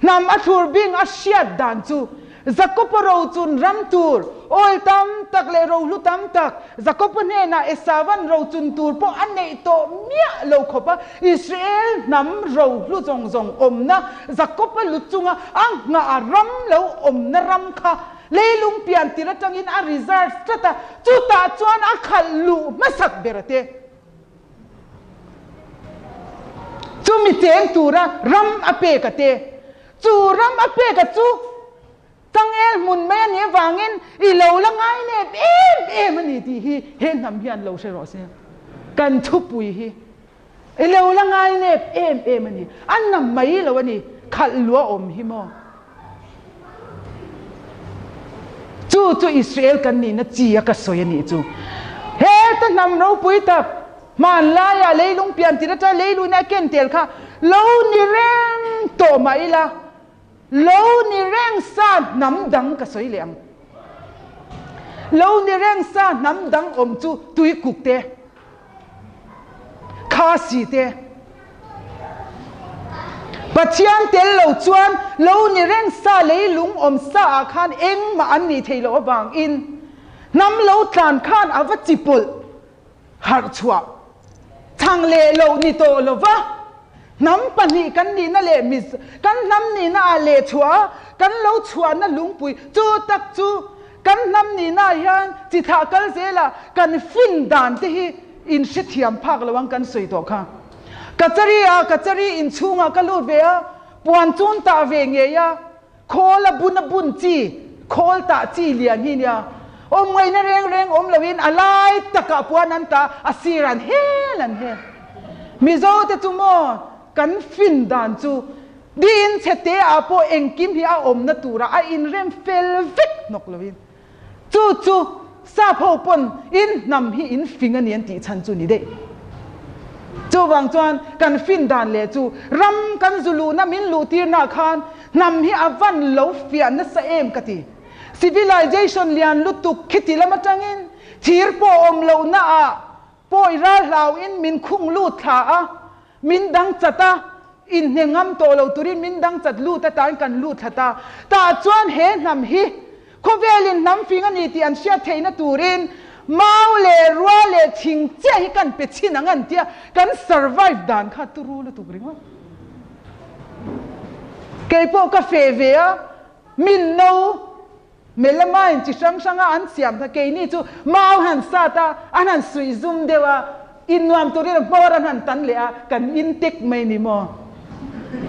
Hnam a thlur bing a hriat dan chu Jakopa ro chun ram tur oil tam tak leh rohlu tam tak Jakopa hnenah Esavan ro chun tur pawh a neih tawh miah lo khawp a, Israel hnam rohlu zawng zawng awmna Jakopa lu chunga a nghah a ram lo awmna ram kha leilung pian tir atangin a reserve tlat a, chutah chuan a khalh luh hmasak ber a te. Chumi cheng tura ram a pek a te. Chu ram a pek a chu changel hmun mai a nih avangin i lo la ngai nep em em a ni tih hi he hnam hian lo hre rawh se. Kan thupui hi i lo la ngai nep em em a ni. A na mai lo a ni, khalh lua awm hi maw. Chu chu Israel kan nihna chi a ka sawi a nih chu. Heta hnam ropui tak, hmanlaiah leilung pian tir atanga leiluina a ken tel kha lo ni reng tawh mah ila, lo ni reng sa hnam dang ka sawi leh ang. Lo ni reng sa hnam dang awm chu tuikuk te. Khasi te. Pathian tel lo chuan lo ni reng sa leilung awm sa ah khan engmah an nih theih loh avangin hnam lo tlan khan a va chi pawlh harh chhuah chhang leh loh ni tawh lova hnam pahnih kan nihna leh kan hnam nihna ah leh chhuah a kan lo chhuahna lungpui chu tak chu Kan hnam nihna hian chi thlah kal zela kan fin dan te hi in hrethiam phak lo ang kan sawi tawh kha. Kachari ah kachari in chhungah ka lut ve a, puan chun tah ve ngei a, khawl a bun a bun chi, khawl tah chi lian hi nia. Awm ngaihna reng reng awm loin a lai takah puan an tah, a sir an hel an hel. Mizo te chu maw kan fin dan chu Diin chhete ah pawh engkim hi a awmna turah a inrem fel vek hnawk loin chu chu sap ho pawn in hnam hi in fing a ni an tih chhan chu ni daih. Chuvang chuan kan fin dan leh chu ram kan zu luhna min luh tirna khan hnam hi a van lo fiah nasa em ka ti. Civilization lian lutuk khiti lam atangin thir pawh awm lohna ah pawi ral hlauin min khung lut thla a, Min dang chat a, inhne ngam tawh lo turin min dang chat lut atan kan lut thla ta. Tah chuan he hnam hi khawvelin hnam fing a ni tih an hriat theihna turin mau leh rua leh thing chiah hi kan pe chhin ang an tia, kan survive dan kha turu lutuk ringawt. Keipawh ka feh ve a, min no. Melamine chi hrang hranga an siam kha keini chu mau han sat a, an han suih zum deuh a, innuam turin hmawr an han tan leh a, kan in tek mai ni maw?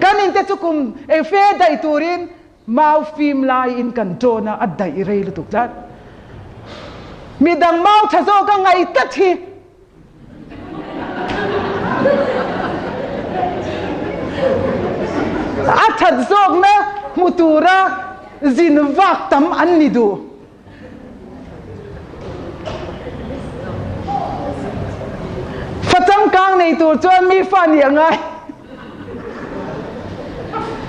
Kan inte chu kum eng fe daih turin mau fim laiin kan tawn a, a daih rei lutuk tlat. Midang mau tha zawk a ngaih tlat hi. A that zawkna hmu tura zin vak tam an ni duh. Fa changkang nei tur chuan mi fa nih a ngai.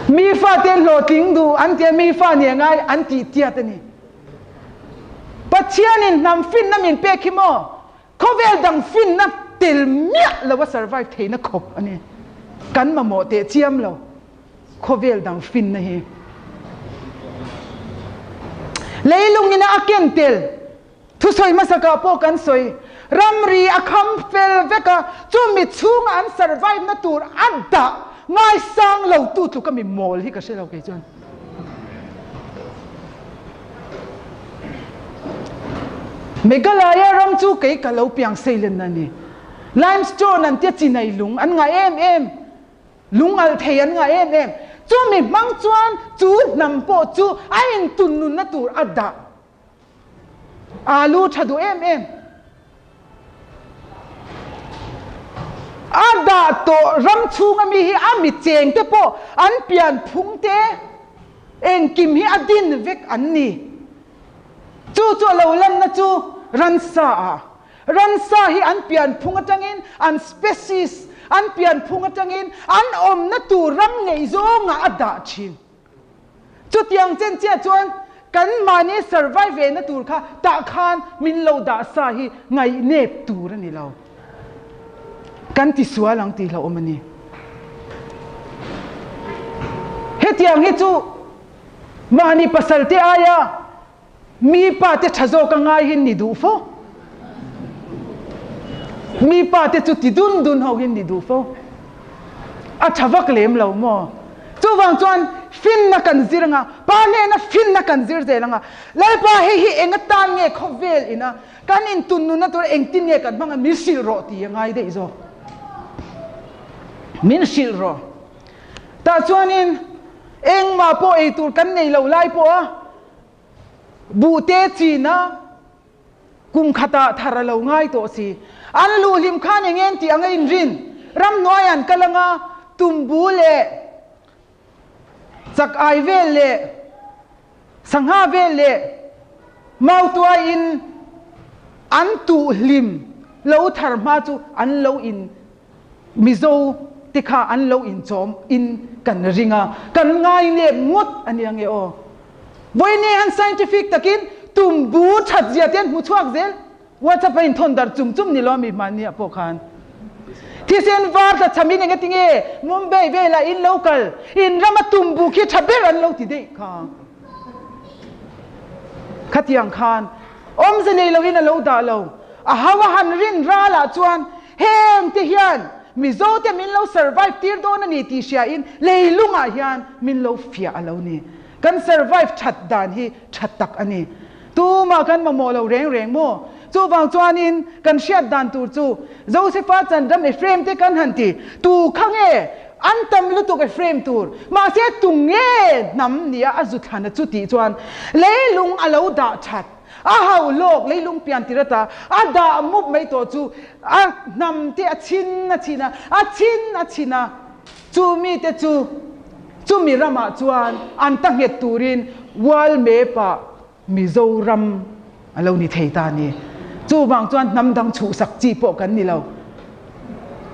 Mi fate hlawhtling duh an tia mi fa nih a ngai an tih tiat a ni. Pathianin hnam finna min pek hi maw? Khawvel dang finna tel miah lo a survive theihna khawp a ni. Kan mamawh teh chiam lo khawvel dang finna hi. Leilungina a ken tel thusawi hmasakah pawh kan sawi. Ramri a kham fel vek a, chumi chhunga an survive na tur a dah ngaisang lo tu tluk a mi mawl hi ka hre lo kei chuan. Meghalaya ram chu kei ka lo piang seilen a ni. Limestone an tia chinai lung an ngah em em, lung alh thei an ngah em em. Chumi hmang chuan chu hnam pawh chu a intun nunna tur a dah. Alu tha duh em em. A dah tawh ram chhunga mi hi a mi cheng te pawh an pian phung te engkim hi a din vek an ni. Chu chu a lo lanna chu ransa ah. Ransa hi an pianphung atangin, an species, an pianphung atangin an awmna tur ram ngei zawngah a dah thin. Chutiang chen chiah chuan kan mahni survive ve na tur kha tah khan min lo dah sa hi ngaihnep tur a ni lo. Kan ti sual ang tih hlauhawm a ni. Hetiang hi chu mahni pasal te aia Mi pa te tha zawk a ngai hin ni duh fo. Mi pa te chu ti dun dun ho hin ni duh fo. A tha vak lem lo maw? Chuvang chuan finna kan zir anga, pa hnena finna kan zir zel anga, Lalpa hei hi eng atan nge khawvel ina kan intun nunna tur engtin nge kan hmang a min hrilh rawh ti a ngai daih zawk. Min hrilh rawh. Tah chuanin engmah pawh ei tur kan nei lo lai pawh a Buhte china kum khatah thar a lo ngai tawh si. An luh hlim khan eng en tih anga inrin ramhnuai an kal anga tumbu leh chak ai vel leh sangha vel leh mautuai in an tuh hlim lo thar hma chu an lo in Mizo te kha an lo inchawm in kan ring a, kan ngai nep ngawt a nia nge aw. Vawiin han scientific takin tumbu that zia te an hmu chhuak zel. WhatsApp a inthawn darh chum chum ni lo ami hmanni ah pawh khan. Thisen var tla cham in engati nge Mumbai velah in lo kal, in rama tumbu khi tha ber an lo ti daih kha. Khatiang khan awmze nei lo in a lo dah lo. A hau a han rin ralah chuan heng te hian Mizo te min lo survive tir dawn a ni tih hria in leilungah hian min lo fiah a lo ni. Kan survive that dan hi tha tak a ni. Tumah kan mamawh lo reng reng maw? Chuvang chuanin kan hriat dan tur chu Josefa chan ram Ephraim te kan han ti tu kha nge an tam lutuk Ephraim tur mahse tu nge hnam nia a zu thlan a chu tih chuan leilung a lo dah that A hau lawk leilung pian tir ata a dah mup mai tawh chu a hnam te a chhin a chhin a, a chhin a chhin a. Chu mite chu chumi ramah chuan an ta nghet turin World Map ah Mizoram a lo ni thei ta a ni. Chuvang chuan hnam dang chhuhsak chi pawh kan ni lo.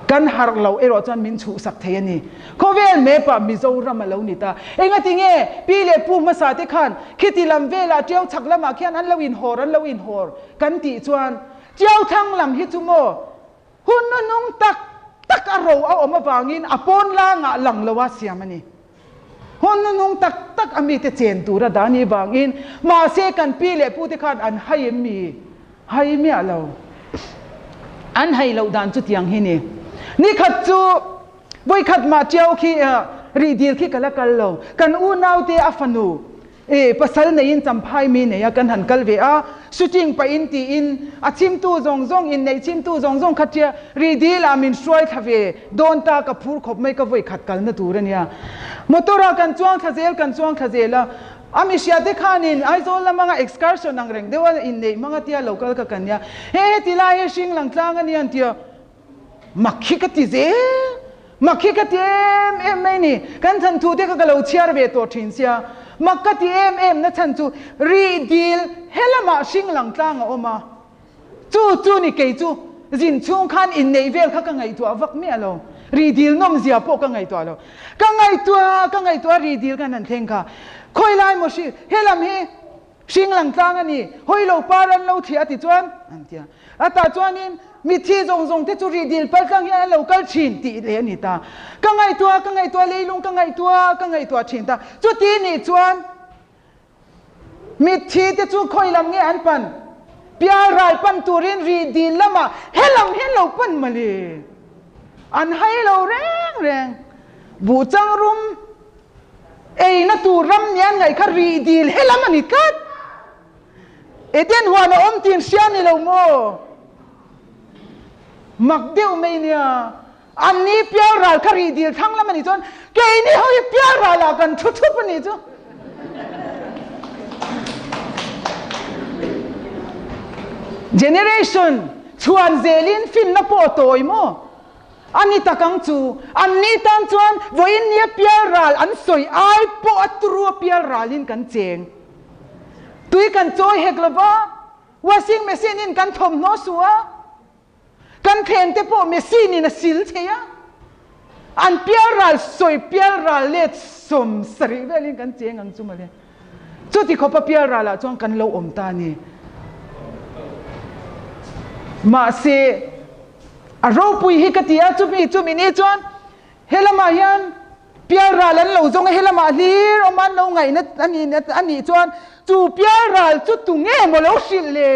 Kan harh loh erawh chuan min chhuhsak thei a ni. Khawvel map ah Mizoram a lo ni ta. Engati nge pi leh pu hmasa te khan khiti lam velah Tiau chhak lamah khian an lo inhawr an lo inhawr kan tih chuan Tiau thlang lam hi chu maw hun nunung tak tak a ro a awm avangin a pawn langah lang loa siam a ni. Hun nunung tak tak a mite chen tura dah ni vangin mahse kan pi leh pu te khan an hai em mi? Hai miah lo. An hai loh dan chu tiang hi ni. Nikhat chu vawikhat mah tiau khi rih dil khi ka la kal lo. Kan unaute a fanu E, pasal neiin champhai mi nei a kan han kal ve a, shooting pahin tiin a chhimtu zawng zawng inneih chhimtu zawng zawng kha tia ri dil ah min hruai thla ve dawn ta ka phur khawp mai ka vawi khat kalna tur a nia. Motor ah kan chuang thla zel kan chuang thla zel a, a mihria te khanin Aizawl lam anga excursion ang reng deuh a inneih hmang a tia lo kal ka kan nia, he heti lai hi hring lang tlang a nia an tia. Mak hi ka ti zel, mak hi ka ti em em mai ni. Kan chhan thu te kha ka lo chhiar ve tawh thin sia. Mak ka ti em em na chhan chu rih dil he lamah hring lang tlang a awm a. Chu chu ni kei chu zin chhung khan inneih vel kha ka ngaihtuah vak miah lo. Rih dil nawm zia pawh ka ngaihtuah lo. Ka ngaihtuah ka ngaihtuah rih dil khan han thleng kha. Khawi lai maw hri he lam hi Hring lang tlang a ni, hawi lo par an lo thliah a ti chuan an ti a. A tah chuanin mithi zawng zawng te chu rih dil pal tlang hian an lo kal thin tih leh a ni ta. Ka ngaihtuah, ka ngaihtuah leilung ka ngaihtuah, ka ngaihtuah thin ta. Chuti nih chuan mithi te chu khawi lam nge an pan? Pial ral pan turin rih dil lamah he lam hian lo pan mawle. An hai lo reng reng. Buh chang rum. Eina tur ram nia ngaih kha rih dil he lam a ni tlat. Eden huan a awm tin hria ni lo maw? Mak deuh mai nia. An ni pial ral kha rih dil thlang lam a nih chuan keini ho hi pial ral ah kan thu thup a nih chu. Generation chhuan zelin finna pawh a tawi maw? A ni tak ang chu, an ni tan chuan vawiin nia pial ral an sawi ai pawh a turu a pial ralin kan cheng. Tui kan chawi hek lo va, washing machine in kan thawmhnaw su a. Kan thleng te pawh machine in a sil thei a, an pialral sawi pialral let 70 velin kan cheng ang chu mawle. Chuti khawpa pialral ah chuan kan lo awm ta a ni. Mahse, a ropui hi ka ti a, chumi chumi ni chuan helamah hian pialral an lo zawng a, helamah hlir awm an lo ngaihna a nih chuan chu pialral chu tunge maw lo hrilh le?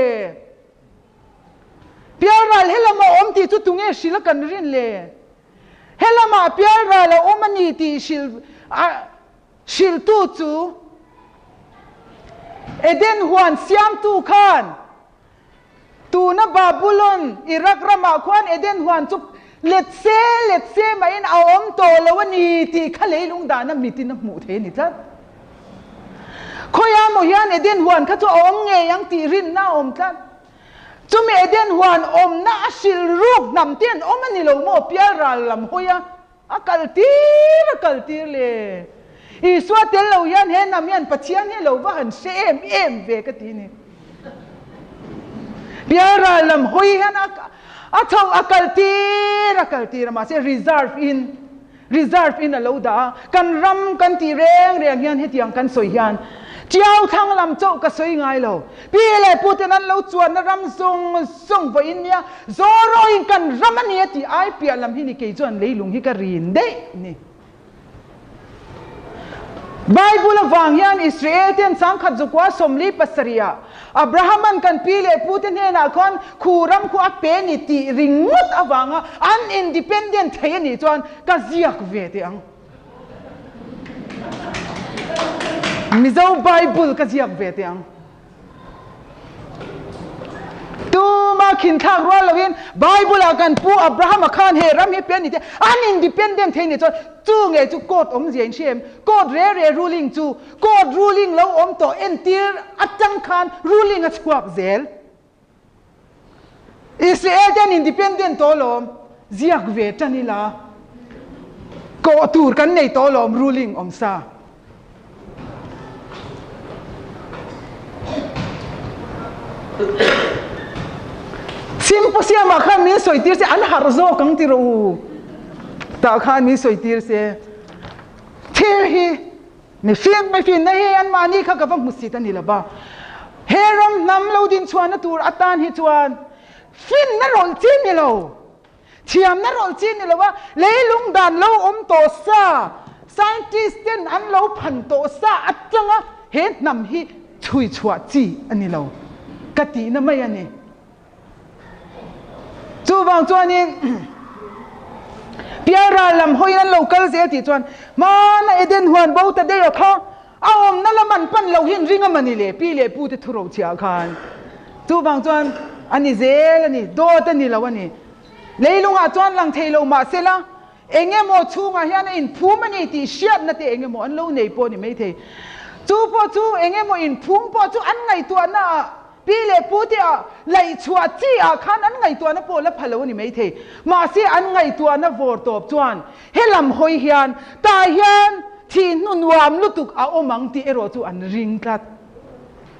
Pialral helamah awm tih chu tunge hrilh a kan rin le? Helamah pialral a awm a ni tih hrilh a hrilhtu chu Eden huan siamtu khan tuna Babulon, Iraq ramah khuan Eden huan chu let se let se mahin a awm tawh lo a ni tih kha leilung dahna mitin a hmuh thei a ni tlat. Khawiah maw hian Eden huan kha chu a awm ngei ang tih rinna a awm tlat. Chumi Eden huan awmna a hrilh ruk hnam te an awm a ni lo maw? Pialral lam hawi a, a kal tir a kal tir le. Isua tel lo hian he hnam hian Pathian hi lo va han hre em em ve ka ti ni. Pialral lam hawi hian a a chho a kal tir a kal tir a mahse reserve in Reserve in a lo dah a, kan ram kan tih reng reng hian hetiang kan sawi hian Tiau thlang lam chauh ka sawi ngai lo. Pi leh Pu ten an lo chuanna ram zawng zawng vawiin nia Zorawiin kan ram a nia tih ai piah lam hi ni kei chuan leilung hi ka rin daih ni. Bible avang hian Israel ten sangkhat zukua 47 ah Abrahaman kan pi leh pu te hnenah khuan khu ram khu a pe ni tih ringawt avanga an independent thei a nih chuan ka ziak ve teh ang. Mizo Bible ka ziak ve teh ang. Tuma khinthlak rual loin Bible ah kan pu Abrahama khan he ram hi pe ni te an independent thei ni chuan chu nge chu court awmzia in hria em? Court re re ruling chu Court ruling lo awm tawh entir atang khan ruling a chhuak zel. Israel te an independent tawh alawm, ziak ve tan ila kawh tur kan nei tawh alawm ruling awm sa. Symposium ah khan min sawi tir se an harh zawk ang ti rawh u. Tah khan min sawi tir se. Thil hi Mihring mihrinna hi anmahni kha ka va hmusit a ni lo va, he ram hnam lo dinchhuahna tur atan hi chuan finna rawlh chi ni lo, thiamna rawlh chi ni lo a, leilung dan lo awm tawh sa, scientist ten an lo phan tawh sa atanga he hnam hi chhui chhuah chi a ni lo ka tihna mai a ni. Chuvang chuanin Pialral lam hawiin an lo kal zel tih chuan hmana Eden huan bo ta daih a kha a awmna lam an pan loh hian ring a mani le pi leh pu te thuro chhiah khan. Chuvang chuan a ni zel a ni, dawt a ni lo a ni. Leilungah chuan lang thei lo mahsela eng emaw chhungah hian a inphum a ni tih hriatna te eng emaw an lo nei pawh a ni maithei. Chu pawh chu eng emaw inphum pawh chu an ngaihtuahnaah Pi leh pu te ah laih chhuah chi ah khan an ngaihtuahna pawh la pha lo a ni maithei. Mahse an ngaihtuahna vawr tawp chuan he lam hawi hian tah hian thih hnu nuam lutuk a awm ang tih erawh chu an ring tlat.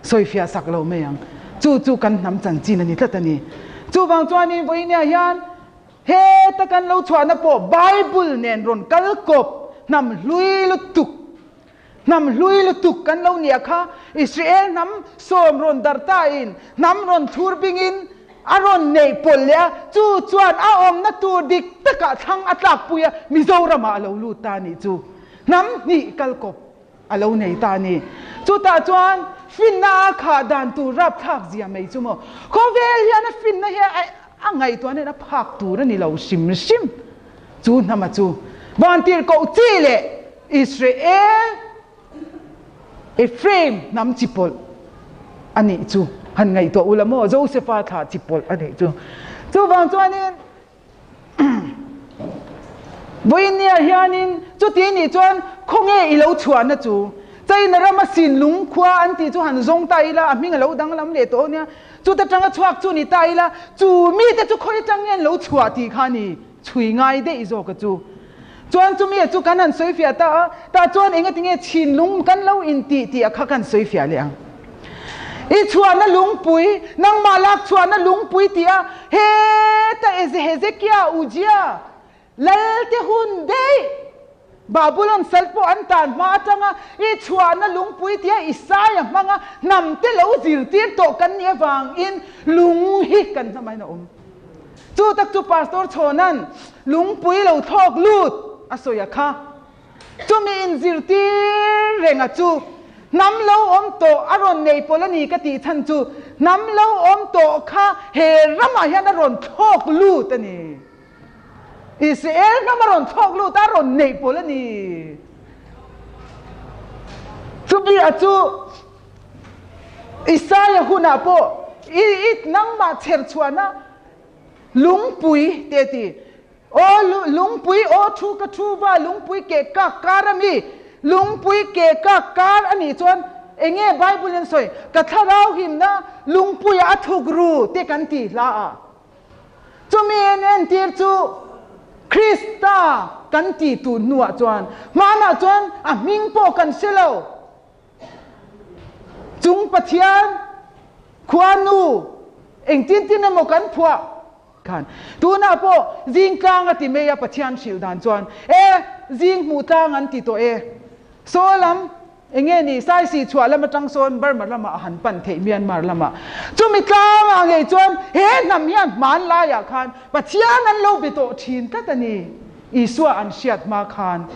Sawifiah sak lo mai ang. Chu chu kan hnam chanchin a ni tlat a ni. Chuvang chuanin vawinia hian heta kan lo chhuahna pawh Bible nen rawn kal kawp hnam hlui lutuk Hnam hlui lutuk kan lo nia kha, Israel hnam sawm rawn dar ta in hnam rawn thur bing in a rawn neih pawlh leh a, chu chuan a awmna tur dik takah thlang a tlak pui a, Mizoram ah a lo lut ta nih chu. Hnam hnih kal kawp a lo nei ta ni. Chutah chuan finna a khah dan tur rapthlak zia mai chu maw. Khawvel hian a finna hi a ngaihtuah nen a phak tur a ni lo hrim hrim. Chu hnama chu vantirhkoh chi leh Israel Ephraim hnam chi pawlh a nih chu han ngaihtuah ula maw? Josepha thlah chi pawlh a nih chu. Chuvang chuanin vawinia hianin chuti nih chuan khawnge i lo chhuahna chu China rama Sinlung khua an tih chu han zawng ta ila a hming a lo danglam leh tawh nia. Chuta tanga chhuak chu ni ta ila chu mite chu khawi atang nge an lo chhuah tih kha ni chhui ngai daih zawk a chu. Chuan chumi a chu kan han sawi fiah ta a, tah chuan enga tinge chhinlung kan lo intih tih a kha kan sawi fiah leh ang. I chhuahna lungpui, nangmah lak chhuahna lungpui tih a heta Hezekia, Uzia, Lalte hun daih Babulon sal pawh an tan hma atanga i chhuahna lungpui tia Isaia hmanga hnamte lo zirtir tawh kan nih avangin lung hi kan hnamain a awm. Chu tak chu Pastor Chhawna'n lungpui lo thlawk lut a sawi a kha. Chumi inzirtir renga chu hnam lo awm tawh a rawn nei pawl a ni ka tih chhan chu hnam lo awm tawh kha he ramah hian a rawn thlawk lut a ni. Israel ram a rawn thlawk lut a, a rawn neih pawl a ni. Chumi a chu Isaia hunah pawh i i nangmah chher chhuahna lungpui te a ti. Aw lungpui aw thu ka thu va lungpui keh kak kar a mi. Lungpui keh kak kar a nih chuan enge Bible in sawi ka thlarau himna lungpuiah a thuk ru te kan ti hla a. Chumi en entir chu Krista kan ti tun hnuah chuan hmanah chuan a hming pawh kan hre lo. Chung Pathian khuanu engtin tin emaw kan phuah khan. Tunah pawh zing tlang a ti mai a Pathian hrilh dan chuan e zing hmuh tlang an ti tawh e. Saw lam Enge ni, Saisi chhuah lam atang sawn Burma lamah a han pan theih Myanmar lamah. Chumi tlangah ngei chuan he hnam hian hmanlaiah khan Pathian an lo be tawh thin tlat a ni. Isua an hriat hma khan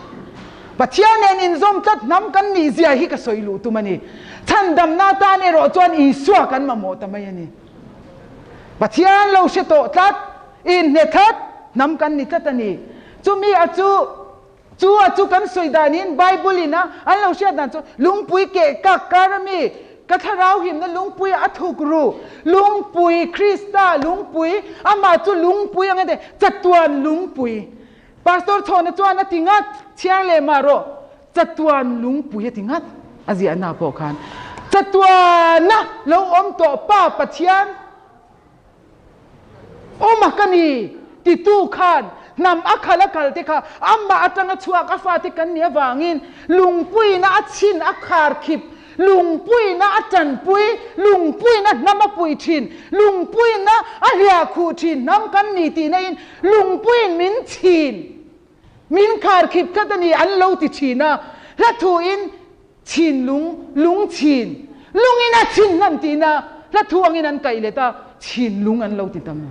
Pathian nen inzawm tlat hnam kan nih zia hi ka sawi luh tum a ni. Chhandamna atan erawh chuan Isua kan mamawh ta mai a ni. Pathian lo hre tawh tlat, inhne tlat hnam kan ni tlat a ni. Chumi a chu. Chu a chu kan sawi danin Bible in a an lo hriat dan chu lungpui keh kak kar ami ka thlarau himna lungpui a thuk ru lungpui Krista lungpui amah chu lungpui ang ente chatuan lungpui Pastor Chhawna chuan a ti ngat chhiar leh mah rawh chatuan lungpui a ti ngat a ziahna pawh khan chatuana lo awm tawh Pa Pathian Awma ka ni, titu khan hnam a khal a kal te kha amah atanga chhuak a fate kan nih avangin lungpuina a chhin a khar khip, lungpuina a tanpui, lungpuina hnam a pui thin, lungpuina a hliah khuh thin hnam kan ni tihna in lungpuiin min chhin, min khar khip tlat a ni an lo ti thin a, hla thuin Chin lung, lung chin, lungin a chin hlan tihna hla thu angin an kaih let a, chin lung an lo ti tam.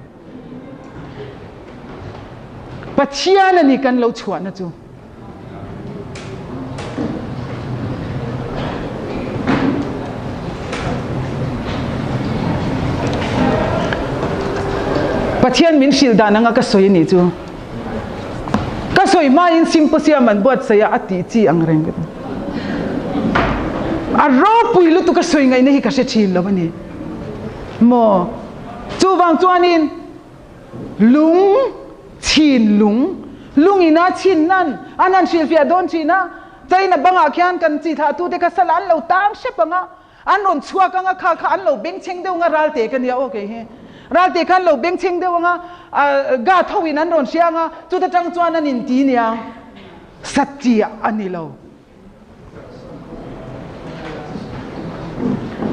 Pathian a ni kan lo chhuahna chu. Pathian min hrilh dan anga ka sawi a nih chu. Ka sawi hmain symposium an buatsaih a, a tih chi ang reng ka ti. A ropui lutuk a sawi ngaihna hi ka hre thin lo a ni. Maw? Chuvang chuanin lung chhin lung, lungina chhin nan an han hrilhfiah dawn thin a, China bangah khian kan chi thlahtute kha sala an lo tang hrep ang a, An rawn chhuak anga kha kha an lo bengchheng deuh anga ralte ka nia aw kei hi. Ralte kha an lo bengchheng deuh anga guard ho in an rawn hria anga chuta tang chuan an inti nia satchiah a ni lo.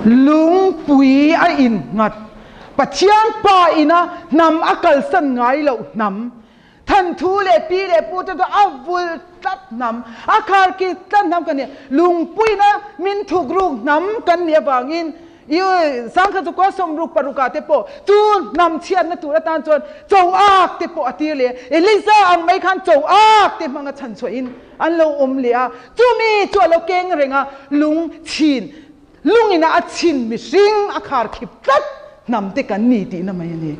Lungpui a innghat Pathian pa ina hnam a kalsan ngai loh hnam Thanthu leh pi leh pu te chu a vul tlat hnam, a khar ki tlat hnam kan ni. Lungpuina min thuk ruk hnam kan nih avangin i sangkhat chu kua sawmruk parukah te pawh chu hnam chhiatna tur atan chuan cho ak te pawh a tir leh. Eliza ang mai khan cho ak te hmanga chhan chhuahin an lo awm leh a, chumi chu a lo keng reng a, lung chhin, lungina a chhin mihring a khar khip tlat hnam te kan ni tihna mai a ni.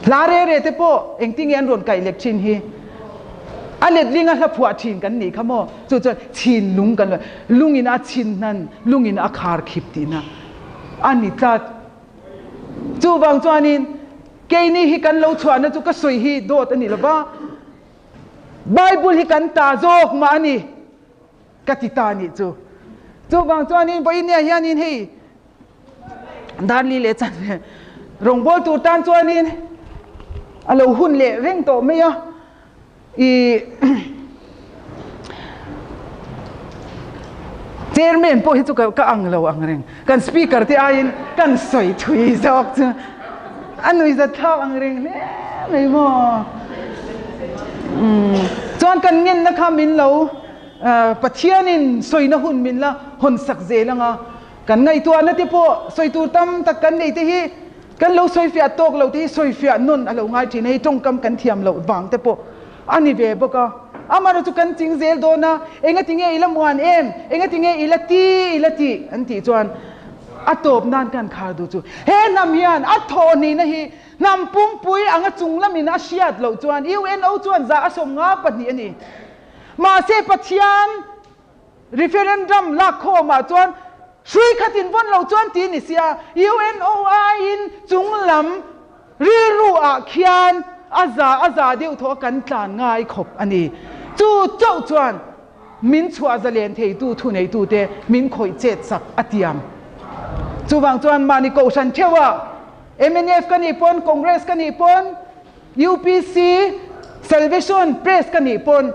Hla re re te pawh engtin nge an rawn kaih lek thin hi? A letlinga hla phuah thin kan nih kha maw? Chu chuan chhin lung kan lo, lungin a chhin hnan, lungin a khar khip tihna a ni tlat. Chuvang chuanin keini hi kan lo chhuahna chu ka sawi hi dawt a ni lo va, Bible hi kan ta zawk mah a ni. Ka ti ta nih chu. Chuvang chuanin vawiin hianin hei Darli leh chan rawngbawl tur tan chuanin a lo hun leh reng tawh mai a. I Chairman pawh hi chu ka ang lo ang reng. Kan speaker te aiin kan sawi thui zawk chu a nuihzat thlak ang reng hle mai maw. Chuan kan ngenna kha min lo Pathianin sawina hun min la hawn sak zel ang a, kan ngaihtuahna te pawh sawi tur tam tak kan nei te hi kan lo sawifiah tawk lo te hi sawifiah nawn a lo ngai thin a, hei tawngkam kan thiam loh vang te pawh a ni ve bawk a. Amaherawhchu chu kan ching zel dawn a, engati nge i la muan em, engati nge i la ti i la tih an tih chuan a tawp nan kan khar duh chu he hnam hian a thawh hnihna hi hnam pumpui anga chung lamin a hriat loh chuan UNO chuan zah a 52 a ni. Mahse Pathian referendum lak khawmah chuan hrui khatin vawn lo chuan ti ni sia, UNO aiin chung lam rilru ah khian a za a za deuh thaw a kan tlan ngai khawp a ni. Chu chauh chuan min chhuah zalen theitu thuneitute min khawih chet sak a tiam. Chuvang chuan mahni kohhran theuhah mnf ka nih pawn, Congress ka nih pawn, UPC, Salvation Press ka nih pawn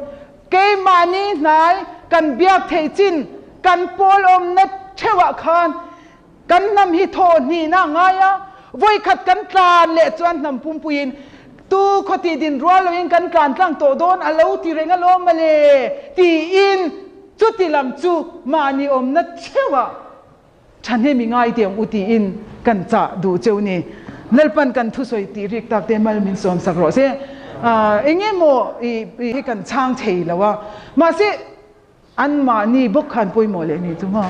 keimahni hnai kan biak theih chin kan pawl awmna theuhah khan kan hnam hi thaw hnihna a ngai a, vawikhat kan tlan leh chuan hnam pumpuiin tu khawtih din rual loin kan tlan tlang tawh dawn a lo ti reng alawm mawle tiin chuti lam chu mahni awmna theuhah Thahnem i ngai teh ang u tiin kan chah duh cheu ni. Lalpan kan thusawi tih rik tak te mal min sawm sak rawh se. Eng emaw i hi kan chhang thei lo a, mahse anmahni bawk khan pawimawh leh ni chu maw.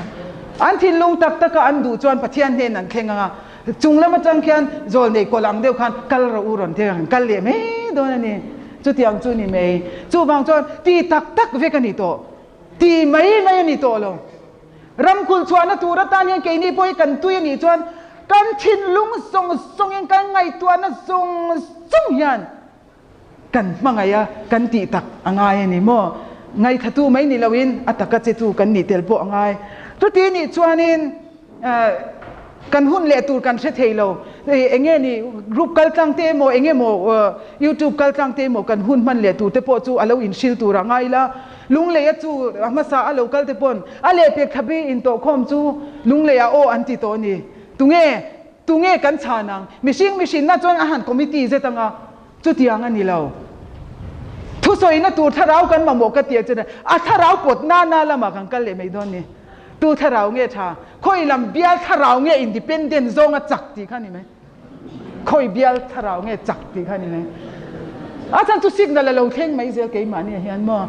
An thinlung tak taka an duh chuan Pathian hnen an thleng ang a, chung lam atang khian zawl nei kawlh ang deuh khan kal rawh u rawn ti ang, kal leh mai dawn a ni. Chutiang chu ni mai. Chuvang chuan ti tak tak vek a ni tawh. Ti mai mai a ni tawh lo. Ram kulh chhuahna tur atan hian keini pawh hi kan tui a nih chuan kan thinlung zawng zawngin kan ngaihtuahna zawng zawng hian kan hmangaih a, kan tih tak a ngai a ni maw? Ngaihthatu mai ni loin a taka chetu kan nih tel pawh a ngai. Chuti nih chuanin kan hun leh tur kan hre thei lo. Eng nge ni group kal tlang te emaw eng emaw youtube kal tlang te emaw kan hun hman leh tur te pawh chu a lo inhrilh tur a ngai la. Lungleia chu a hmasa a lo kal te pawn a lehpek thlapi intawhkhawm chu Lungleia aw an ti tawh a ni. Tunge? Tunge kan chhan ang? Mihring mihrinna chuan a han committee zet anga chutiang a ni lo. Thusawina tur thlarau kan mamawh ka tia chuan a thlarau pawt nana lamah kan kal leh mai dawn ni. Tu thlarau nge tha? Khawi lam bial thlarau nge independent zawnga chak tih kha ni mai. Khawi bial thlarau nge chak tih kha ni mai. A chhan chu signal a lo thleng mai zel keimahni ah hian maw.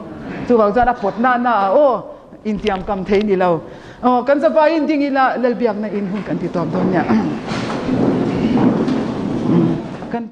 Chuvang chuan a pawt na na ah aw intiam kam thei ni lo. Aw kan zavaiin ding ila Lalbiakna in hun kan ti tawp dawn nia.